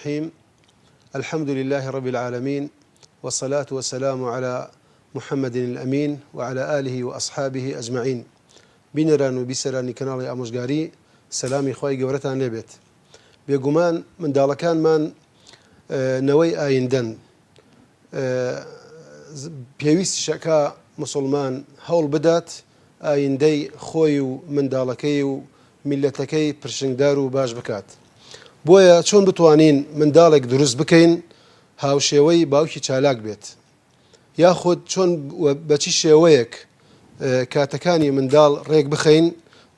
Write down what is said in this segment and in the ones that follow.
الرحیم الحمد للە رب العالمین والصلاة والسلام علی محمد الامین وعلی آله واصحابه اجمعین بینەران و بیسەرانی کەناڵی ئامۆژگاری سەلامی خوای گەورەتان لێبێت بێگومان منداڵەکانمان نەوەی ئایندەن پێویستیشەکا موسڵمان هەوڵ بدات ئایندەی خۆی و منداڵەکەی و میللەتەکەی پرشنگدار و باش بکات. بۆیە چۆن بتوانین منداڵێک دروست بکەین هاوشێوەی باوکی چالاک بێت؟ یاخود چۆن و بەچی شێوەیەک کاتەکانی منداڵ ڕێک بخەین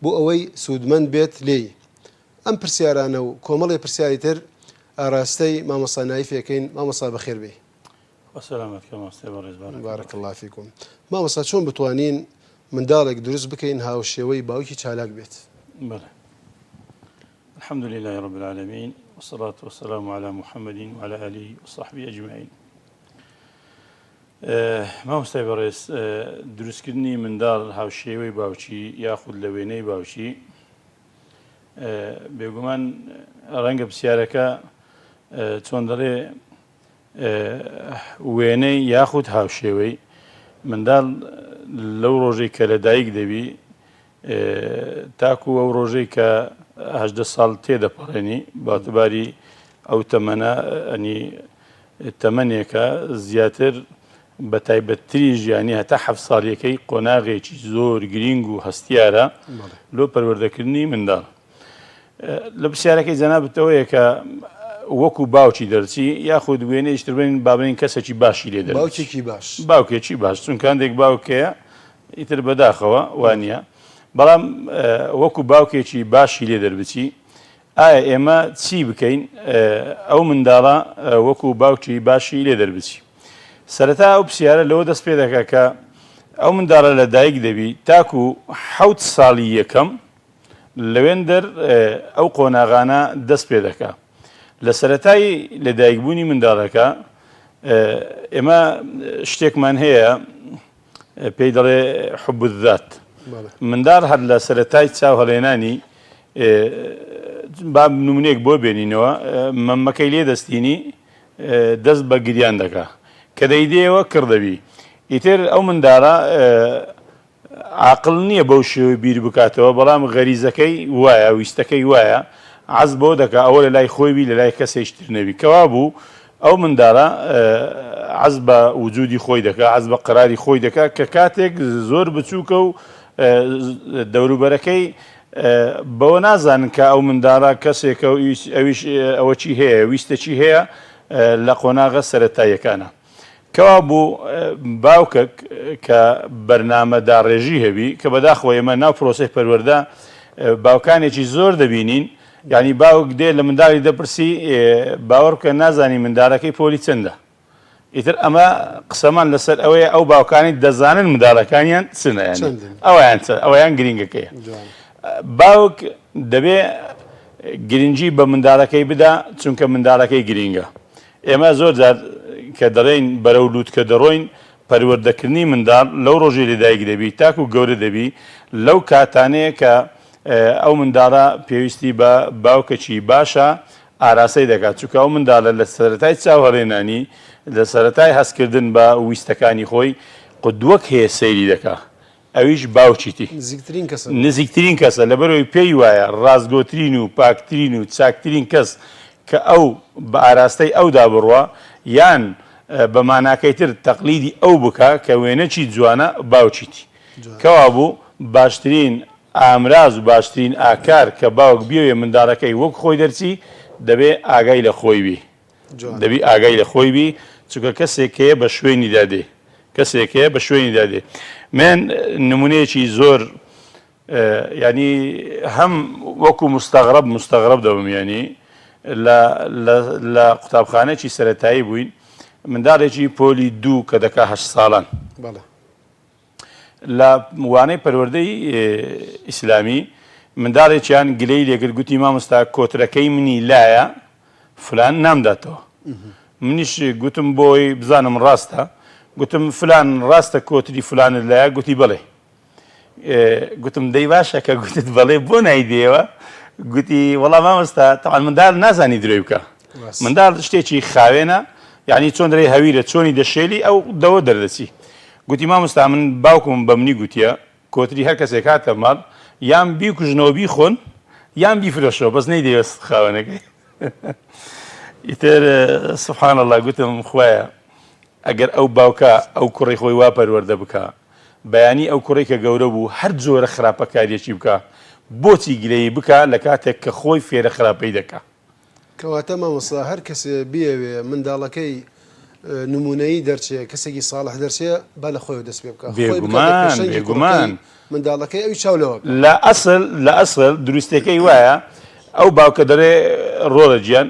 بۆ ئەوەی سوودمەند بێت لێی؟ ئەم پرسیارانە و کۆمەڵێ پرسیاری تر ئاراستەی مامۆستا نایف ێکەین، مامۆستا بەخێر بێی. خوا سەلامەت کە مامۆستای بەڕێز بارک اللە بارک اللە فیکم مامۆستا چۆن بتوانین منداڵێک دروست بکەین هاوشێوەی باوکی چالاک بێت؟ بەڵێ الحمد لله رب العالمین والصلاة والسلام على محمد وعلى آله وصحبه أجمعين مامۆستای بەڕێز دروستکردنی منداڵ هاوشێوەی باوکی یاخود لە وێنەی باوکی بێگومان ڕەنگە پرسیارەکە چۆن دەڵێ وێنەی یاخود هاوشێوەی منداڵ لەو ڕۆژەی کە لە دایک دەبی تاکو ئەو ڕۆژەی کە هەدە ساڵ تێدەپەڕێنی باتباری ئەو تەمەنە ئەنی تەمەنێکە زیاتر بە تایبەتتری ژیانی هەتا حەف ساڵیەکەی قۆناغێکی زۆر گرینگ و هەستیارە لۆ پەروەردەکردنی منداڵ. لە پرسیارەکەی جەنابت ئەوەیە کە وەکو باوکی دەرچی یاخود وێنەیەکی تر بێنین با بڵێین کەسێکی باشی لێ دەرچی باوکێکی باش باوکێکی باش چونکە هەندێک باوک هەیە ئیتر بەداخەوە وانە بەڵام وەکو باوکێکی باشی لێ دەربچی ئایا ئێمە چی بکەین ئەو منداڵە وەکو باوکی باشی لێ دەربچی سەرەتا ئەو پرسیارە لەوە دەست پێ دەکا کە ئەو منداڵە لە دایک دەبی تاکو حەوت ساڵی یەکەم لەوێندەر ئەو قۆناغانە دەست پێ دەکا. لە سەرەتای لەدایکبوونی منداڵەکە ئێمە شتێکمان هەیە پێی دەڵێ حب الذات. منداڵ هەر لە سەرەتای چاو هەڵێنانی با نمونەیەک بۆ بێنینەوە مەمەکەی لێ دەستینی دەست بە گریان دەکا کە دەیدێەوە کڕ دەبی ئیتر ئەو منداڵە عاقڵ نییە بەو شێوەی بیر بکاتەوە، بەڵام غەریزەکەی وایە، ویستەکەی وایە، عەز بەوە دەکا ئەوە لە لای خۆی بی لە لای کەسێکی تر نەبی. کەوابوو ئەو منداڵە عەز بە وجودی خۆی دەکا، عەز بە قەراری خۆی دەکا کە کاتێک زۆر بچووکە و دەوروبەرەکەی بەوە نازانن کە ئەو منداڵە کەسێکە و ئەویش ئەوەکی هەیە، ویستەکی هەیە لە قۆناغە سەرەتاییەکانا. کەوابوو باوکەک کە بەرنامە داڕێژی هەبی کە بەداخەوە ئێمە ناو پرۆسەی پەروەردە باوکانێکی زۆر دەبینین یعنی باوک دێ لە منداڵی دەپرسی باوەڕ بکە نازانی منداڵەکەی پۆلی چەندە ئیتر ئەمە قسەمان لەسەر ئەوەیە ئەو باوکانی دەزانن منداڵەکانیان چنە ئەویان ئەویان گرنگەکەیە باوک دەبێ گرنگی بە منداڵەکەی بدا چونکە منداڵەکەی گرنگە ئێمە زۆر جار کە دەڵێین بەرەو لووتکە دەڕۆین، پەروەردەکردنی منداڵ لەو ڕۆژەی لەدایک دەبی تاکو گەورە دەبی لەو کاتانەیە کە ئەو منداڵە پێویستی بە باوکێکی باشە ئاراستەی دەکات، چونکە ئەو منداڵە لە سەرەتای چاوهەڵێنانی، لە سەرەتای هەستکردن بە ویستەکانی خۆی قدوەک هەیە سەیری دەکا. ئەویش باوکیتی. نزیکترین کەسە. نزیکترین کەسە، لەبەرئەوەی پێی وایە ڕاستگۆترین و پاکترین و چاکترین کەس کە ئەو بە ئاراستەی ئەودا بڕوا یان بە ماناکەی تر تەقلیدی ئەو بکا کە وێنەکی جوانە باوکیتی. کەوابوو باشترین ئامراز و باشترین ئاکار کە باوک بیەوێ منداڵەکەی وەک خۆی دەرچی دەبێ ئاگای لە خۆی بی. دەبی ئاگای لە خۆی بی چونکە کەسێک هەیە بە شوێنیدا دێ کەسێک هەیە بە شوێنیدا دێ من نمونەیەکی زۆر ینی هەم وەکو مستەغرب مستەغرب دەبم ینی لە قوتابخانەکی سەتایی بووین منداڵێکی پۆلی دوو کە دەکا هە ساڵان لە وانەی پەروەردەی ئیسلامی منداڵێکیان گلەی لێکرد گوتی مامۆستا کۆترەکەی منی لایە فلان نامداتەوە منیش گوتم بۆی بزانم ڕاستە گوتم فلان ڕاستە کۆتری فلانت لایە گوتی بڵێ گوتم دەی باشە کە گوتت بەڵێ بۆ نایدەیەوە گوتی وەڵا مامۆستا تەعال منداڵ نازانی درۆی بکە. منداڵ شتێکی خاوێنە یعنی چۆن دەرێ هەویرە چۆنی دەشێلی ئەو دەوە دەردەچی گوتی مامۆستا من باوکم بە منی گوتیە کۆتری هەر کەسێک هاتە ماڵ یان بیکوژنەوە بیخۆن یان بیفرۆشەوە بەس نەیدەوێت خاوەنەکەی ئیتر سبحان الله گوتم خوایە ئەگەر ئەو باوکە ئەو کوڕی خۆی وا پەروەردە بکا بەیانی ئەو کوڕی کە گەورە بوو هەر جۆرە خراپەکاریەکی بکا بۆچی گلەیی بکا لە کاتێک کە خۆی فێرە خراپەی دەکا. کەواتە مامۆستا هەر کەسێ بیەوێ منداڵەکەی نمونەیی دەرچێ کەسێکی ساڵح دەرچێ با لە خۆیەوە دەست پێ بکا خۆی بکاتە بێگومان پێشەنگی بێگومان. کوڕەکەی منداڵەکەی ئەوی چاو لەوە بکا. لە ئەسل لە ئەسل دروستەکەی وایە ئەو باوکە دەڵێ ڕۆڵە گیان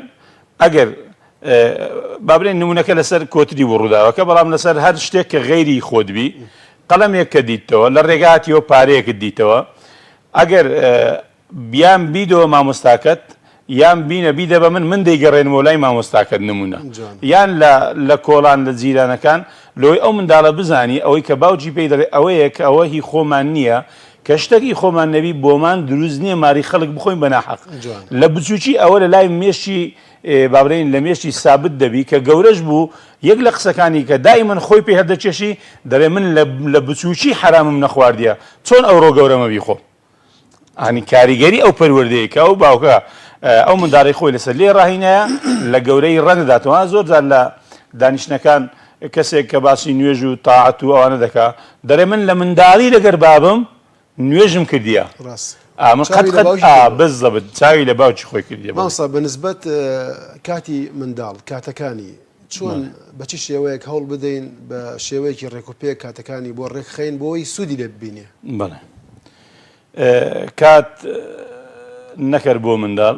ئەگەر با بڵێین نمونەکە لەسەر کۆتری بوو ڕووداوەکە بەڵام لەسەر هەر شتێک کە غەیری خۆت بی قەڵەمێک کە دیتەوە لە ڕێگا هاتیەوە پارەیەکت دیتەوە ئەگەر بیان بیدەوە مامۆستاکەت یان بینە بیدە بە من من دەیگەڕێنمەوە لای مامۆستاکەت نمونە یان لە لە کۆڵان لە جیرانەکان لۆی ئەو منداڵە بزانی ئەوەی کە باوکی پێی دەڵێ ئەوەیە کە ئەوە هی خۆمان نییە کە شتەک ئی خۆمان نەبی بۆمان دروست نییە ماری خەڵک بخۆین بە ناحەق لە بچوکی ئەوە لە لای مێشکی با بڵێین لە مێشکی سابت دەبی کە گەورەش بوو یەک لە قسەکانی کە دائیمەن خۆی پێ هەردەکێشی دەڵێ من لە بچوکی حەرامم نەخواردیە چۆن ئەوڕۆ گەورەمە بیخۆم ئانی کاریگەری ئەو پەروەردەیە کە ئەو باوکە ئەو منداڵی خۆی لەسەر لێ ڕاهینایە لە گەورەی ڕەنگ دەداتەوە زۆر جار لە دانیشتنەکان کەسێک کە باسی نوێژ و تاعەت و ئەوانە دەکا دەڵێ من لە منداڵی لەگەر بابم نوێژم کردیە ڕاست ئا من قەت چاوی لە قەت باوکی ئا کردووە. بالضبط چاوی لە باوکی خۆی کردیە بەڵێ. مامۆستا بە نسبەت کاتی منداڵ کاتەکانی چۆن بە چ شێوەیەک هەوڵ بدەین بە شێوەیەکی ڕێک و پێک کاتەکانی بۆ ڕێک خەین بۆی سوودی لێ ببینێ؟ بەڵێ کات نەکەر بۆ منداڵ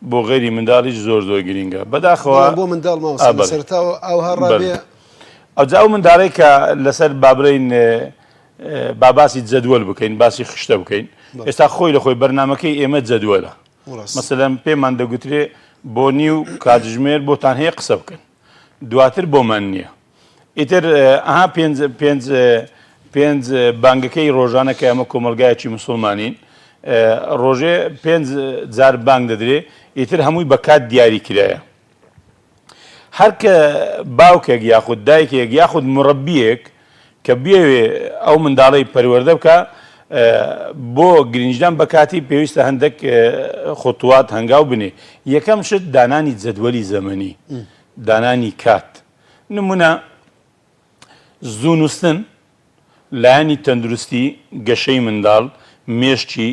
بۆ غەیری منداڵیش زۆر زۆر گرینگە بەداخەوە بەڵام بۆ منداڵ مامۆستا ئا لە بەڵێ سەرەتاوە ئاوها بەڵێ ڕابێ. ئەوجا ئەو منداڵەی کە لەسەر با بڵێین با باسی جەدوەل بکەین باسی خشتە بکەین بەڵێ. ئێستا خۆی لە خۆی بەرنامەکەی ئێمە جەدوەلە ڕاست. مەسەلەن پێمان دەگوترێ بۆ نیو کاتژمێر بۆتان هەیە قسە بکەن دواتر بۆمان نییە ئیتر ئەها پێنج پێنج پێنج بانگەکەی ڕۆژانە کە ئەمە کۆمەڵگایەکی مسوڵمانین ڕۆژێ پێنج جار بانگ دەدرێ ئیتر هەمووی بە کات دیاری کرایە هەر کە باوکێک یاخود دایکێک یاخود مڕەبیەک کە بێوێ ئەو منداڵەی پەروەردە بکە بۆ گرنجدان بە کاتی پێویستە هەندێک خطوات هەنگاو بنێ یەکەم شت دانانی جەدوەلی زەمەنی دانانی کات نمونە زوو نوستن لایەنی تەندروستی گەشەی منداڵ مێشکی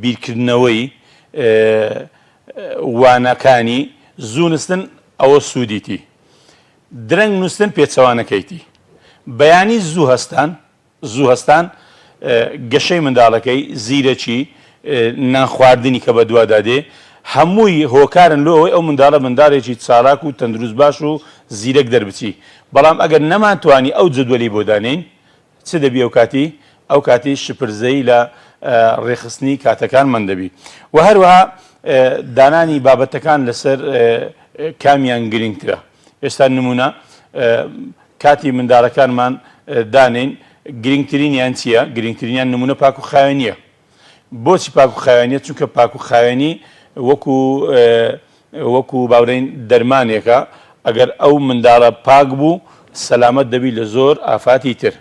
بیرکردنەوەی وانەکانی زوو نوستن ئەوە سوودیتی درەنگ نوستن پێچەوانەکەیتی بەیانی زوو هەستان زوو هەستان، گەشەی منداڵەکەی، زیرەکی، نان خواردنی کە بەدوادا دێ، هەمووی هۆکارن لۆ ئەوەی ئەو منداڵە منداڵێکی چالاک و تەندروست باش و زیرەک دەربچی. بەڵام ئەگەر نەمانتوانی ئەو جەدوەلەی بۆ دانێین، چ دەبی ئەو کاتی؟ ئەو کاتی شپرزەیی لە ڕێکخستنی کاتەکانمان دەبی. وە هەروەها دانانی بابەتەکان لەسەر کامیان گرنگترە. ئێستا نمونە کاتی منداڵەکانمان دانێین گرنگترینیان چییە؟ گرنگترینیان نمونە پاک و خاوێنیە. بۆچی پاک و خاوێنیە؟ چونکە پاک و خاوێنی وەکو وەکو باورین دەرمانێکە ئەگەر ئەو منداڵە پاک بوو سەلامەت دەبی لە زۆر ئافاتی تر.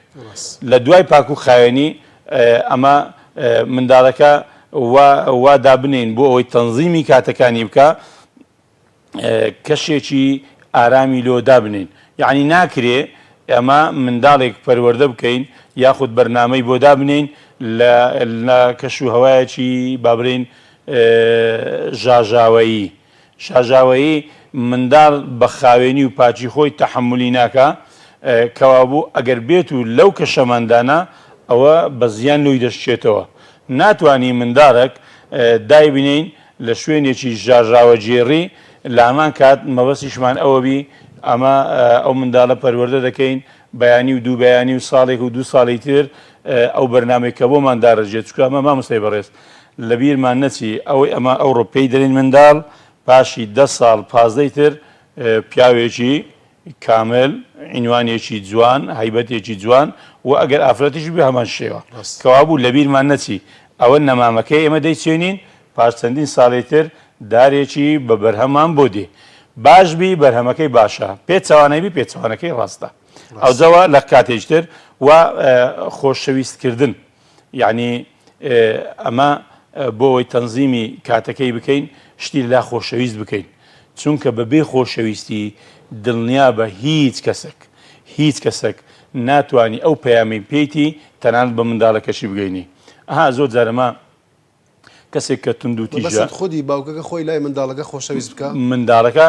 لە دوای پاک و خاوێنی ئەمە منداڵەکە وا دابنێین بۆ ئەوەی تەنزیمی کاتەکانی بکە کەشێکی ئارامی لۆ دابنێین یەعنی ناکرێ ئێمە منداڵێک پەروەردە بکەین یاخود بەرنامەی بۆ دابنێین لە لە کەش و هەوایەکی با بڵێین ژاژاوەیی ژاژاوەیی منداڵ بە خاوێنی و پاکی خۆی تەحەمولی ناکا کەوابوو ئەگەر بێت و لەو کەشەمان دانا ئەوە بە زیان لۆی دەشچێتەوە ناتوانی منداڵێک دایبنێین لە شوێنێکی ژاژاوەگێڕی لە هەمان کات مەبەستیشمان ئەوە بی ئەمە ئەو منداڵە پەروەردە دەکەین بەیانی و دوو بەیانی و ساڵێک و دوو ساڵی تر ئەو بەرنامەی کە بۆمان داڕێژێت چونکە ئەمە مامۆستای بەڕێز لە بیرمان نەچی ئەوەی ئەمە ئەوڕۆ پێی دەلێین منداڵ پاشی دە ساڵ پازدەی تر پیاوێکی کامل، عینوانێکی جوان، هەیبەتێکی جوان و ئەگەر ئافرەتیش بێ هەمان شێوە. کەوابوو لەبیرمان نەچی ئەوە نەمامەکەی ئێمە دەیچێنین، پاش چەندین ساڵی تر دارێکی بە بەرهەممان بۆ دێ. باش بی بەرهەمەکەی باشە پێچەوانەی بی پێچەوانەکەی ڕاستە ئەوجەوە لە کاتێکتر و خۆشەویست کردن یعنی ئەمە بۆ ئەوەی تەنزیمی کاتەکەی بکەین شتی لا خۆشەویست بکەین چونکە بەبێ خۆشەویستی دڵنیا بە هیچ کەسێک هیچ کەسێک ناتوانی ئەو پەیامی پێیتی تەنانەت بە منداڵەکەشی بگەینی ئەها زۆر جارەمە کەسێک کە توندوتیژە. مەبەستت خودی باوکەکە خۆی لای منداڵەکە خۆشەویست بکا؟ منداڵەکە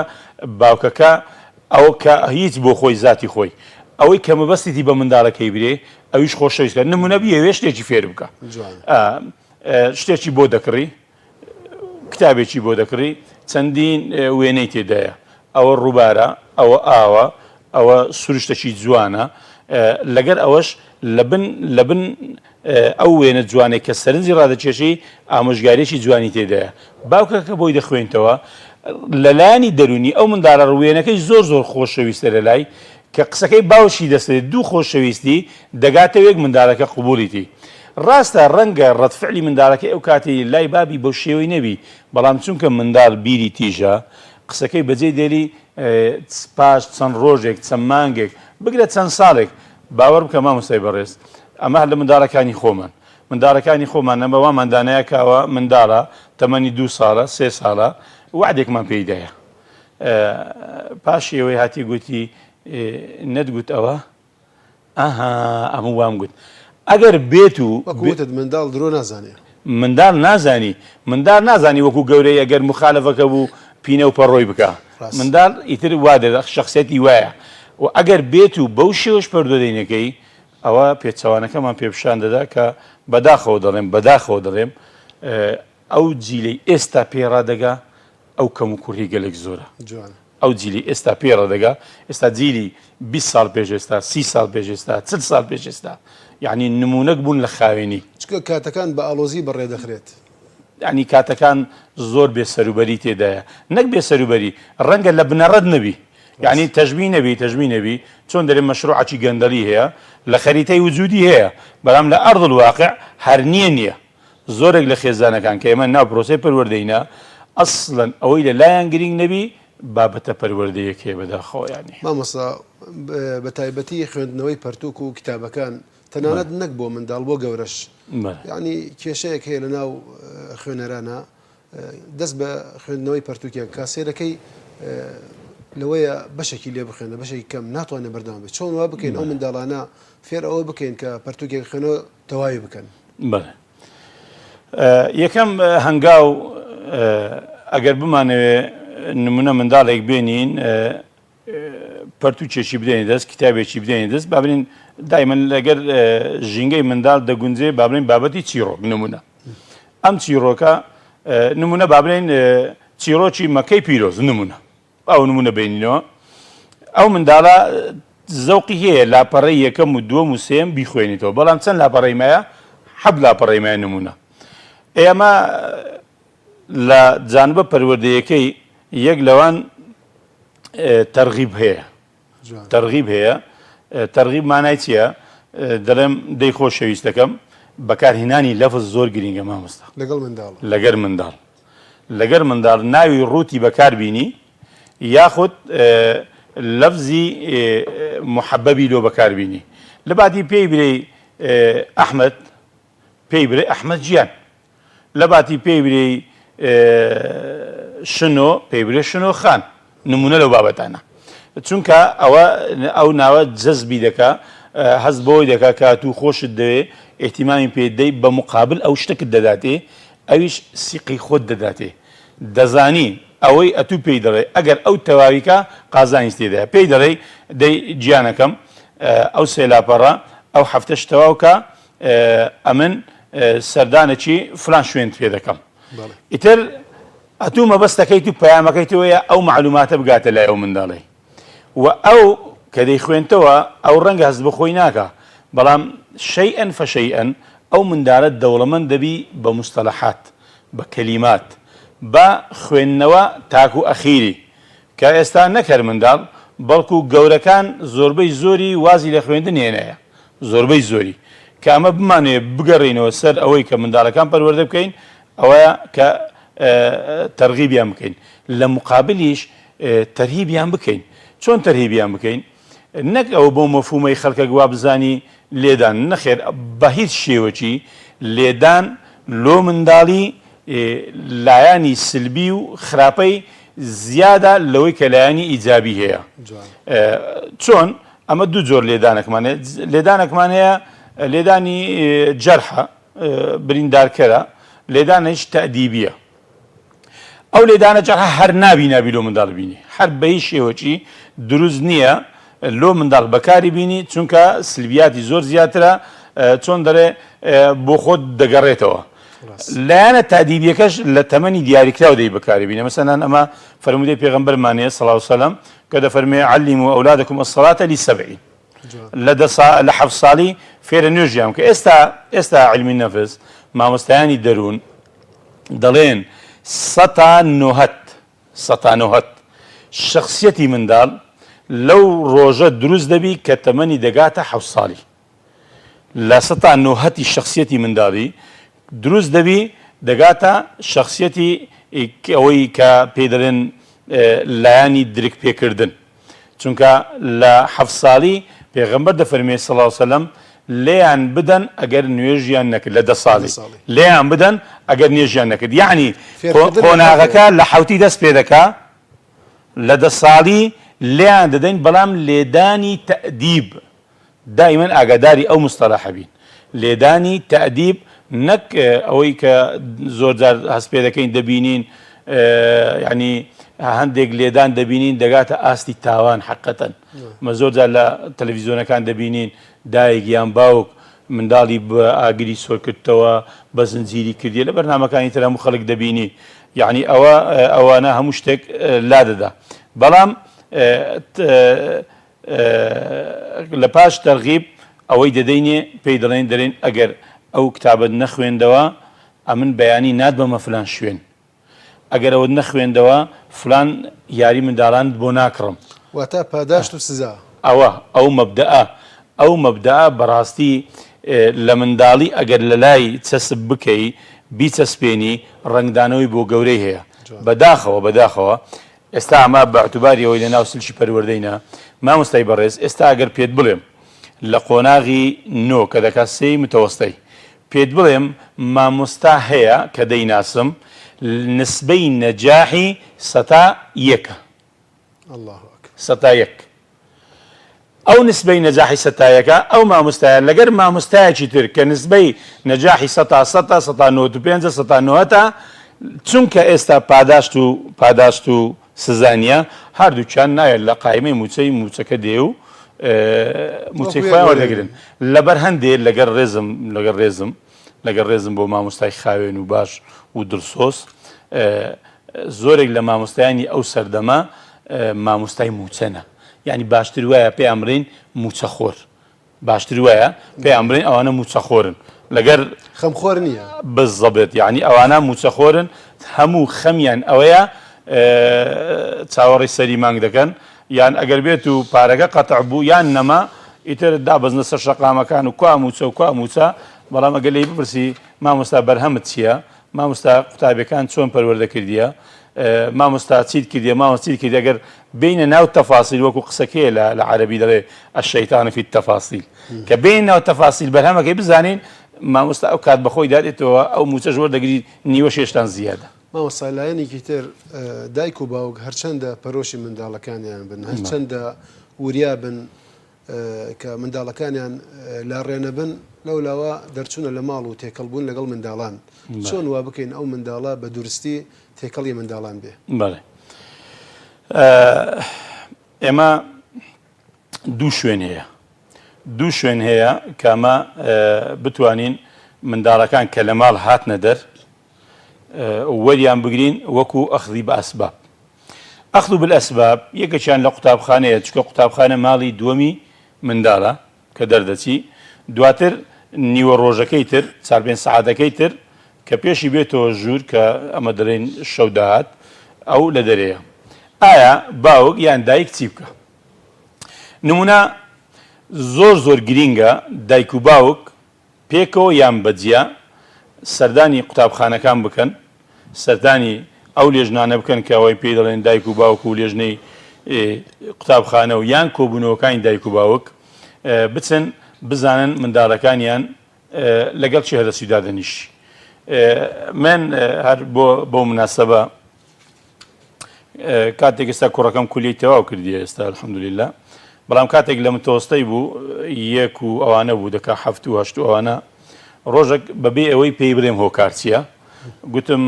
باوکەکە ئەو کە هیچ بۆ خۆی زاتی خۆی ئەوەی کە مەبەستیتی بە منداڵەکەی برێ ئەویش خۆشەویست کە نمونە بیەوێ شتێکی فێر بکە شتێکی بۆ دەکڕی کتابێکی بۆ دەکڕی چەندین وێنەی تێدایە ئەوە ڕووبارە ئەوە ئاوە ئەوە سروشتەکی جوانە لەگەر ئەوەش لەبن لەبن ئەو وێنە جوانەی کە سەرنجی ڕادەکێشی ئامۆژگاریەکی جوانی تێدایە باوکەکە بۆی دەخوێنتەوە لەلایەنی دەرونی ئەو منداڵە وێنەکەی زۆر زۆر خۆشەویستە لەلای کە قسەکەی باوکی دەسێت دوو خۆشەویستی دەگاتەوێک منداڵەکە قوبولیتی ڕاستە ڕەنگە ڕەتفعلی منداڵەکەی ئەو کاتی لای بابی بەو شێوەی نەبی بەڵام چونکە منداڵ بیری تیژە قسەکەی بەجێ دێلی پاش چەند ڕۆژێک چەند مانگێک بگرە چەند ساڵێک باوەڕ بکە مامۆستای بەڕێز ئەمە هەر لە منداڵەکانی خۆمان منداڵەکانی خۆمان ئەمە وامان دانایە کە ئەوە منداڵە تەمەنی دوو ساڵە سێ ساڵە وعدێکمان پێی دایە پاشی ئەوەی هاتی گوتی نەتگوت ئەوە ئەها ئەمە وام گوت ئەگەر بێت و وەکو وتت منداڵ درۆ نازانێ. منداڵ نازانی منداڵ نازانی وەکو گەورەی ئەگەر مخالەفەکە بوو پینە و پەڕۆی بکا منداڵ ئیتر وا دەدا شخصیەتی وایە و ئەگەر بێت و بەو شێوەش پەروەردەی نەکەی ئەوە پێچەوانەکەمان پێ پیشان دەدا کە بەداخەوە دەڵێم بەداخەوە دەڵێم ئەو جیلەی ئێستا پێ ڕادەگا ئەو کەم و کوڕی گەلێک زۆرە ئەو جیلی ئێستا پێ ڕادەگا ئێستا جیلی 20 ساڵ پێش ئێستا 30 ساڵ پێش ئێستا 40 ساڵ پێش ئێستا یعنی نمونەک بوون لە خاوێنی. چونکە کاتەکان بە ئاڵۆزی بەڕێ دەخرێت. یعنی کاتەکان زۆر بێ سەروبەری تێدایە نەک بێ سەروبەری ڕەنگە لە بنەڕەت نەبی یعنی تەژمی نەبی تەژمی نەبی چۆن دەرێ مەشروعەکی گەندەڵی هەیە لە خەریتەی وجودی هەیە بەڵام لە ئەرض الواقع هەر نییە نییە زۆرێک لە خێزانەکان کە ئێمە ناو پرۆسەی پەروەردەینە ئەسڵەن ئەوەی لە لایان گرینگ نەبی بابەتە پەروەردەیەکەیە بەداخەوە یانی. مامۆستا بە تایبەتی خوێندنەوەی پەرتوک و کتابەکان تەنانەت نەک بۆ منداڵ بۆ گەورەش یانی کێشەیەک هەیە لە ناو خوێنەرانە دەست بە خوێندنەوەی پەرتوکێک کا سێرەکەی لەوەیە بەشێکی لێ بخوێنە بەشێکی کەم ناتوانێت بەردەوام بێت چۆن وا بکەین ئەو منداڵانە فێر ئەوە بکەین کە پەرتوکێک خوێنەوە تەواوی بکەن؟ بەڵێ یەکەم هەنگاو ئەگەر بمانەوێ نمونە منداڵێک بێنین پەرتووکێکی بدەینە دەست کتابێکی بدەینە دەست با بڵێین دایمەن لەگەر ژینگەی منداڵ دەگونجێ با بڵێین بابەتی چیڕۆک نمونە ئەم چیڕۆکە نمونە با بڵێین چیڕۆکی مەکەی پیرۆز نمونە ئەو نمونە بینینەوە ئەو منداڵە زەوقی هەیە لاپەڕەی یەکەم و دووەم و سێم بیخوێنیتەوە بەڵام چەند لاپەڕەی مایە حەب لاپەڕەی مایە نمونە ئێمە لە جانبە پەروەردەیەکەی یەک لەوان تەرغیب هەیە تەرغیب هەیە تەرغیب مانای چییە دەڵێم دەی خۆشەویستەکەم بەکارهێنانی لەفز زۆر گرینگە مامۆستا لەگەڵ منداڵ لەگەر منداڵ لەگەر منداڵ ناوی ڕووتی بەکار بینی یاخود لەفزی محەبەبی لۆ بەکار بینی لە باتی پێی برێی ئەحمەد پێی برێ ئەحمەد گیان لەباتی پێی برێی شنۆ پێی برێ شنۆ خان نمونە لەو بابەتانە چونکە ئەوە ئەو ناوە جەزبی دەکا هەست بۆی دەکا کە تو خۆشت دەوێ ئیهتیمامی پێ دەی بە مقابل ئەو شتەکت دەداتێ ئەویش سیقەی خۆت دەداتێ دەزانی ئەوەی ئەتوو پێی دەڵێ ئەگەر ئەو تەواویکا قازانج تێدایە پێی دەڵێی دەی گیانەکەم ئەو سێ لاپەڕە ئەو هەفتەش تەواو کا ئەمن سەردانێکی فلان شوێنت پێ دەکەم ئیتر ئەتوو مەبەستەکەیت و پەیامەکەی تۆیە ئەو معلوماتە بگاتە لای ئەو منداڵەی و ئەو کە دەیخوێنتەوە ئەو ڕەنگە هەست بەخۆی ناکا بەڵام شەیئەن فەشەیئەن ئەو مندالە دەوڵەمەند دەبی بە مستەلەحات بە کەلیمات بە خوێندنەوە تاکو ئەخیری کە ئێستا نەک هەر منداڵ بەڵکو گەورەکان زۆربەی زۆری وازی لە خوێندن هێنایە زۆربەی زۆری کە ئەمە بمانەوێ بگەڕێینەوە سەر ئەوەی کە منداڵەکان پەروەردە بکەین ئەوەیە کە تەرغیبیان بکەین لە مقابلیش. تەرهیبیان بکەین. چۆن تەرهیبیان بکەین؟ نەک ئەوە بەو مەفهومەی خەلکەک وا بزانی لێدان، نەخێر بە هیچ شێوەکی لێدان لۆ منداڵی لایانی سلبی و خراپەی زیادە لەوەی کە لایەنی ئیجابی هەیە. چۆن؟ ئەمە دوو جۆر لێدانەکمان هەیە، لێدانەکمان هەیە لێدانی جەرحە، بریندارکەرە، لێدانێکی تەئدیبیە. ئەو لێدانە جەرحە هەر نابی نابی لۆ منداڵ بینی، هەر بە هیچ شێوەکی دروست نییە لۆ منداڵ بەکاری بینی، چونکە سلبیاتی زۆر زیاترە، چۆن دەڵێ بۆ خۆت دەگەڕێتەوە. لایەنە تادیبیەکەش لە تەمەنی دیاریکراو دەی بەکاری بینە، مەسەلەن ئەمە فەرموودەی پێغەمبەرمان هەیە صلی اللە وسلم کە دەفەرموێ علموا اولادکم الصلاة لسبع لە دە سا لە حەفت ساڵی فێرە نوێژیان بکە. ئێستا ئێستا علمی نەفس مامۆستایانی دەروون دەڵێن سەتا نۆهەت سەتا نۆهەت شەخسیەتی منداڵ لەو ڕۆژە دروست دەبی کە تەمەنی دەگاتە حەوت ساڵی. لە سەتا نۆهەتی شەخسیەتی منداڵی دروست دەبی دەگاتە شەخسیەتی ئەوەی کە پێی دەڵێن لایەنی درک پێکردن چونکە لە حەفت ساڵی پێغەمبەر دەفەرموێ صلی اللە وسلم لێیان بدەن ئەگەر نوێژیان نەکرد لە دە ساڵی لێیان بدەن ئەگەر نوێژیان نەکرد یەعنی قۆناغەکە لە حەوتی دەست پێ دەکا لە دە ساڵی لێیان دەدەین بەڵام لێدانی تەئدیب دائیمەن ئاگاداری ئەو مستەلەحە بین، لێدانی تەئدیب نەک ئەوەی کە زۆر جار هەست پێ دەکەین دەبینین یانی هەندێک لێدان دەبینین دەگاتە ئاستی تاوان حەقەتەن مە زۆر جار لە تەلەڤیزیۆنەکان دەبینین دایک یان باوک منداڵی بە ئاگری سۆر کردتەوە بە زنجیری کردیە لە بەرنامەکانی تر هەموو خەڵک دەبینی یعنی ئەوە ئەوانە هەموو شتێک لادەدا بەڵام لە پاش تەرغیب ئەوەی دەدەینێ پێی دەڵێین دەرێن ئەگەر ئەو کتابەت نەخوێندەوە ئەمن بەیانی ناتبەمە فلان شوێن ئەگەر ئەوەت نەخوێندەوە فلان یاری منداڵانت بۆ ناکڕم. واتە پاداشت و سزا. ئەوە ئەو مەبدەئە ئەو مەبدەئە بەڕاستی لە منداڵی ئەگەر لەلای چەسپ بکەی بیچەسپێنی ڕەنگدانەوەی بۆ گەورەی هەیە بەداخەوە بەداخەوە ئێستا ئەمە بە ئیعتباری ئەوەی لە ناو سلکی پەروەردەینە مامۆستای بەڕێز ئێستا ئەگەر پێت بڵێم لە قۆناغی نۆ کە دەکات سێی متەوەستەی پێت بڵێم مامۆستا هەیە کە دەیناسم نسبەی نەجاحی سەتا یەکە سەتا یەک ئەو نسبەی نەجاحی سەتایەکە ئەو مامۆستایە لەگەر مامۆستایەکی تر کە نسبەی نەجاحی سەتا سەتە سەتا نۆت و پێنجە سەتا نۆهەتە چونکە ئێستا پاداشت و پاداشت و سزا نییە هەردووکیان نایەت لە قایمەی موچەی موچەکە دێ و موچەی خۆیان وەردەگرن لەبەر هەندێ لەگەر ڕێزم لەگەر ڕێزم لەگەر ڕێزم بۆ مامۆستای خاوێن و باش و دڵسۆز زۆرێک لە مامۆستایانی ئەو سەردەمە مامۆستای موچەنە یانی باشتر وایە پێیان بڵێین مووچەخۆر باشتر وایە پێیان بڵێین ئەوانە مووچەخۆرن لەگەر خەمخۆر نییە بزەبێت یعنی ئەوانە مووچەخۆرن هەموو خەمیان ئەوەیە چاوەڕێی سەری مانگ دەکەن یان ئەگەر بێت و پارەکە قەتع بوو یان نەما ئیتر دابەزنە سەر شەقامەکان و کوا مووچە و کوا مووچە بەڵام ئەگەر لێی بپرسی مامۆستا بەرهەمت چییە مامۆستا قوتابیەکان چۆن پەروەردە کردیە مامۆستا چیت کردیە مامۆستا چیت کردیە گەر بینە ناو تەفاسیل وەکو قسەکەیە لە لە عەرەبی دەڵێ الشیطان فی التفاصیل کە بین ناو تەفاسیل بەرهەمەکەی بزانین مامۆستا ئەو کات بەخۆی دادێتەوە ئەو موچەش وەردەگری نیوەش هێشتان زیادە. مامۆستا لایەنێکی تر دایک و باوک هەرچەندە پەرۆشی منداڵەکانیان بن هەرچەندە وریا بن کە منداڵەکانیان لاڕێ نەبن، لەولاوە دەرچوونە لە ماڵ و تێکەڵ بوون لەگەڵ منداڵان، چۆن وا بکەین ئەو منداڵە بە دورستی تێکەڵی منداڵان بێ؟ بەڵێ ئێمە دوو شوێن هەیە دوو شوێن هەیە کە ئەمە بتوانین منداڵەکان کە لە ماڵ هاتنە دەر وەریان بگرین وەکو ئەخذی بە ئەسباب اخذ بالاسباب، یەکێکیان لە قوتابخانەیە، چونکە قوتابخانە ماڵی دووەمی منداڵە کە دەردەچی، دواتر نیوە ڕۆژەکەی تر، چار پێنج سەعاتەکەی تر کە پێشی بێتەوە ژوور کە ئەمە دەڵێین شەو داهات، ئەو لە دەرێیە. ئایا باوک یان دایک چی بکا؟ نموونە زۆر زۆر گرینگە دایک و باوک پێکەوە یان بە جیا سەردانی قوتابخانەکان بکەن، سەردانی ئەو لێژنانە بکەن کە ئەوەی پێی دەڵێن دایک و باوک و لێژنەی قوتابخانە و یان کۆبوونەوەکانی دایک و باوک بچن بزانن منداڵەکانیان لەگەڵ چی هەرەسی دادەنیشی. من هەر بۆ بەو مناسبە کاتێک ئێستا کوڕەکەم کولیەی تەواو کردیە ئێستا الحمدللە بەڵام کاتێک لە متەوەستەی بوو یەک و ئەوانە بوو دەکا حەفت و هەشت و ئەوانە ڕۆژێک بەبێ ئەوەی پێی بڵێم هۆکار چییە گوتم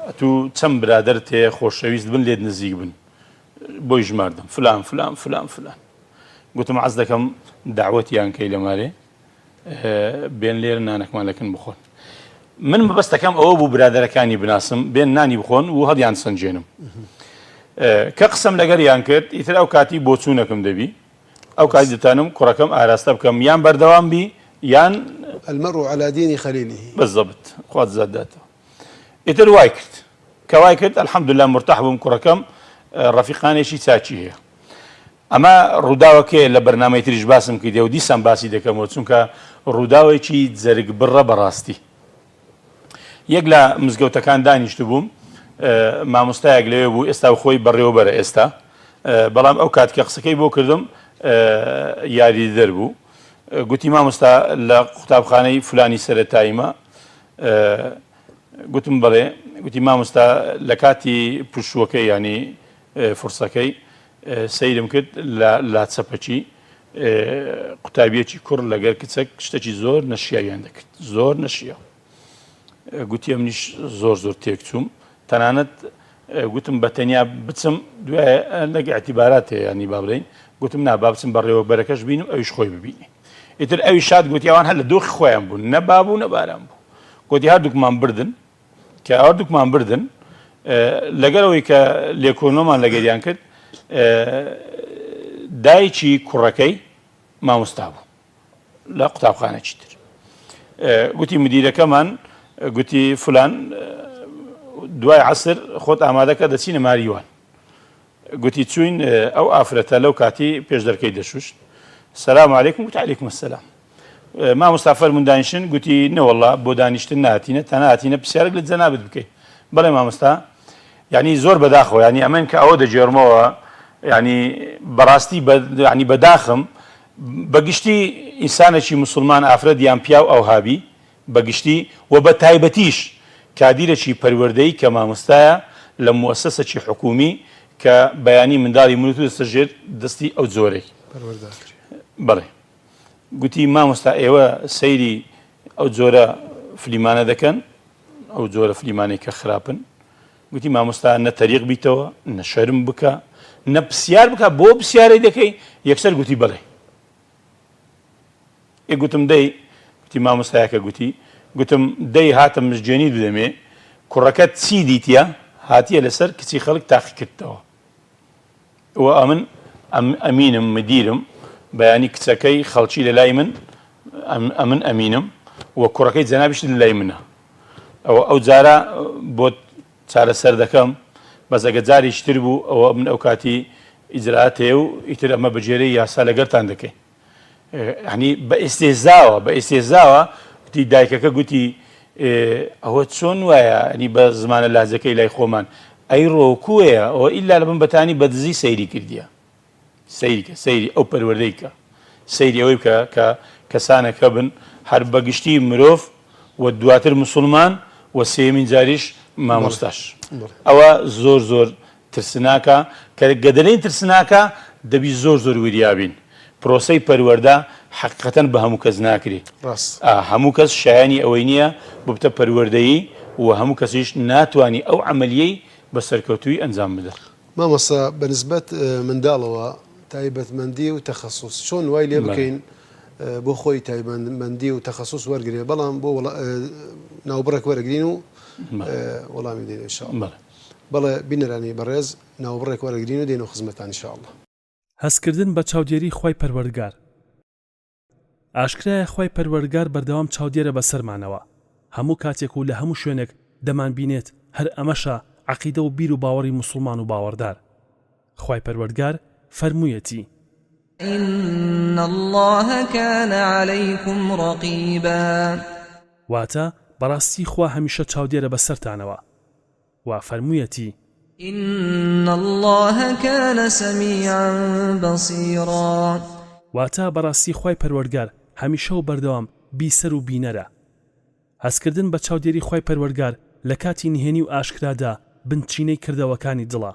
ئەتوو چەند برادەرت هەیە خۆشەویست بن لێت نزیک بن بۆی ژماردم فلان فلان فلان فلان گوتم عەز دەکەم داوەتیان کەی لە مارێ بێن لێرە نانەکمان لەکن بخۆن من مەبەستەکەم ئەوە بوو برادەرەکانی بناسم بێن نانی بخۆن و هەڵیان سەنجێنم کە قسەم لەگەریان کرد ئیتر ئەو کاتی بۆچوونەکەم دەبی ئەو کاتی دەتوانم کوڕەکەم ئاراستە بکەم یان بەردەوام بی یان المرء على دين خليله بالضبط خوات زاداتەوە ئیتر وای کرد کە وای کرد الحمدلله مرتاح بووم کوڕەکەم ڕەفیقانێکی چاکی هەیە ئەمە ڕووداوەکەیە لە بەرنامەی تریش باسم کردیە و دیسان باسی دەکەمەوە چونکە ڕووداوێکی جەرگبڕە بەڕاستی. یەک لە مزگەوتەکان دانیشتبووم مامۆستایەک لەوێ بوو ئێستا و خۆی بەڕێوەبەرە ئێستا بەڵام ئەو کات کە قسەکەی بۆ کردم یاریدەدەر بوو گوتی مامۆستا لە قوتابخانەی فلانی سەرەتاییمە گوتم بەڵێ گوتی مامۆستا لە کاتی پشووەکەی ینی فرسەکەی سەیرم کرد لە لا چەپەکی قوتابیەکی کوڕ لەگەر کچەک شتێکی زۆر نەشیاویان دەکرد زۆر نەشیاو گوتی ئەمنیش زۆر زۆر تێکچووم تەنانەت گوتم بە تەنیا بچم دوای لەگە اعتیبارات هەیە ینی با بڵێین گوتم نا با بچم بەڕێوەبەرەکەش بینم ئەویش خۆی ببینی ئیتر ئەوی شاد گوتی ئەوان هەر لە دۆخی خۆیان بوون نە بابوو نە باران بوو گوتی هەردووکمان بردن کە هەردووکمان بردن لەگەر ئەوەی کە لێکۆڵینەوەمان لەگەریان کرد دایکی کوڕەکەی مامۆستا بوو لە قوتابخانەکی تر گوتی مدیرەکەمان گوتی فلان دوای عسر خۆت ئامادەکە دەچینە ماریوان گوتی چوین ئەو ئافرەتە لەو کاتی پێش دەرکەی دەشوشت سلام علیکم گوتی علیکم السلام مامۆستا فەرموون دانیشن گوتی نەوەڵا بۆ دانیشتن ناتینە تەنها هاتینە پرسیارێک لە جەنابت بکەین بەڵێ مامۆستا یعنی زۆر بەداخەوە یعنی ئەمن کە ئەوە دەگێڕمەوە یعنی بەڕاستی یعنی بەداخم بەگشتی ئینسانێکی مسلمان ئافرەت یان پیاو ئەوهابی بە گشتی و بە تایبەتیش کادیرێکی پەروەردەیی کە مامۆستایە لە موەسەسەکی حکوومی کە بەیانی منداڵی من و تو دەستە ژێر دەستی ئەو جۆرەی. پەروەردە ئەکرێ. بەڵێ. گوتی مامۆستا ئێوە سەیری ئەو جۆرە فلیمانە دەکەن، ئەو جۆرە فلیمانەی کە خراپن. گوتی مامۆستا نە تەریق بیتەوە، نە شەرم بکە، نە پرسیار بکە، بۆ پرسیارەی دەکەی؟ یەکسەر گوتی بەڵێ. ئێ گوتم دەی، گوتی مامۆستایەکە گوتی، گوتم دەی هاتم مزگێنیت بدەمێ، کوڕەکەت چی دیتیە هاتیە لەسەر کچی خەڵک تاقی کردتەوە و ئەمن ئەمینم مدیرم بەیانی کچەکەی خەڵکی لە لای من ئەمن ئەمینم و کوڕەکەی جەنابیشت لە لای منە ئەوە ئەو جارە بۆت چارەسەر دەکەم بەس ئەگەر جارێکی تر بوو ئەوە من ئەو کاتی ئیجرائات هەیە و ئیتر ئەمە بەگوێرەی یاسا لەگەرتان دەکەین یعنی بە ئیستێزاوە بە ئیستێزاوە گوتی دایکەکە گوتی ئەوە چۆن وایە ئەنی بە زمانە لاجەکەی لای خۆمان ئەی ڕۆکوەیە ئەوە ئیلا لە بن بەتانی بە دزی سەیری کردیە سەیری کە سەیری ئەو پەروەردەی کە سەیری ئەوەی بکە کە کەسانێک هەبن هەر بە گشتی مرۆڤ و دواتر مسوڵمان و سێیەمین جاریش مامۆستاش ئەوە زۆر زۆر ترسناکە کە گەدەلین ترسناکە دەبی زۆر زۆر وریابین پرۆسەی پەروەردە حەقیقەتەن بە هەموو کەس ناکری هەموو کەس شایانی ئەوەی نییە ببتە پەروەردەیی و هەموو کەسیش ناتوانی ئەو عەمەلیەی بە سەرکەوتووی ئەنجام بدە. مامۆستا بە نسبەت منداڵەوە تایبەتمەندی و تەخەسوس چۆن وای لێ بکەین بۆ خۆی تایبەتمەندی و تەخەسوس وەرگرێ بەڵام بۆ ناوبڕێک وەرەگرین و وەڵامی دێن ان شاء الله بەڵێ بینەرانی بەڕێز ناوبڕێک وەرەگرین و دێنەوە خزمەتان ان شاء الله. هەستکردن بە چاودێری خوای پەروەردگار. ئاشکرایە خوای پەروەردگار بەردەوام چاودێرە بەسەرمانەوە، هەموو کاتێک و لە هەموو شوێنێک دەمانبینێت، هەر ئەمەشە عەقیدە و بیر و باوەڕی موسوڵمان و باوەڕدار. خوای پەروەردگار فەرموویەتی. ان اللە کان علیکم رقیبا. واتە، بەڕاستی خوا هەمیشە چاودێرە بەسەرتانەوە. وە فەرموویەتی. ان اللە کان سمیعا بصیرا. واتە، بەڕاستی خوای پەروەردگار هەمیشە و بەردەوام بیسەر و بینەرە. هەستکردن بە چاودێری خوای پەروەردگار لە کاتی نهێنی و ئاشکرادا بنچینەی کردەوەکانی دڵە.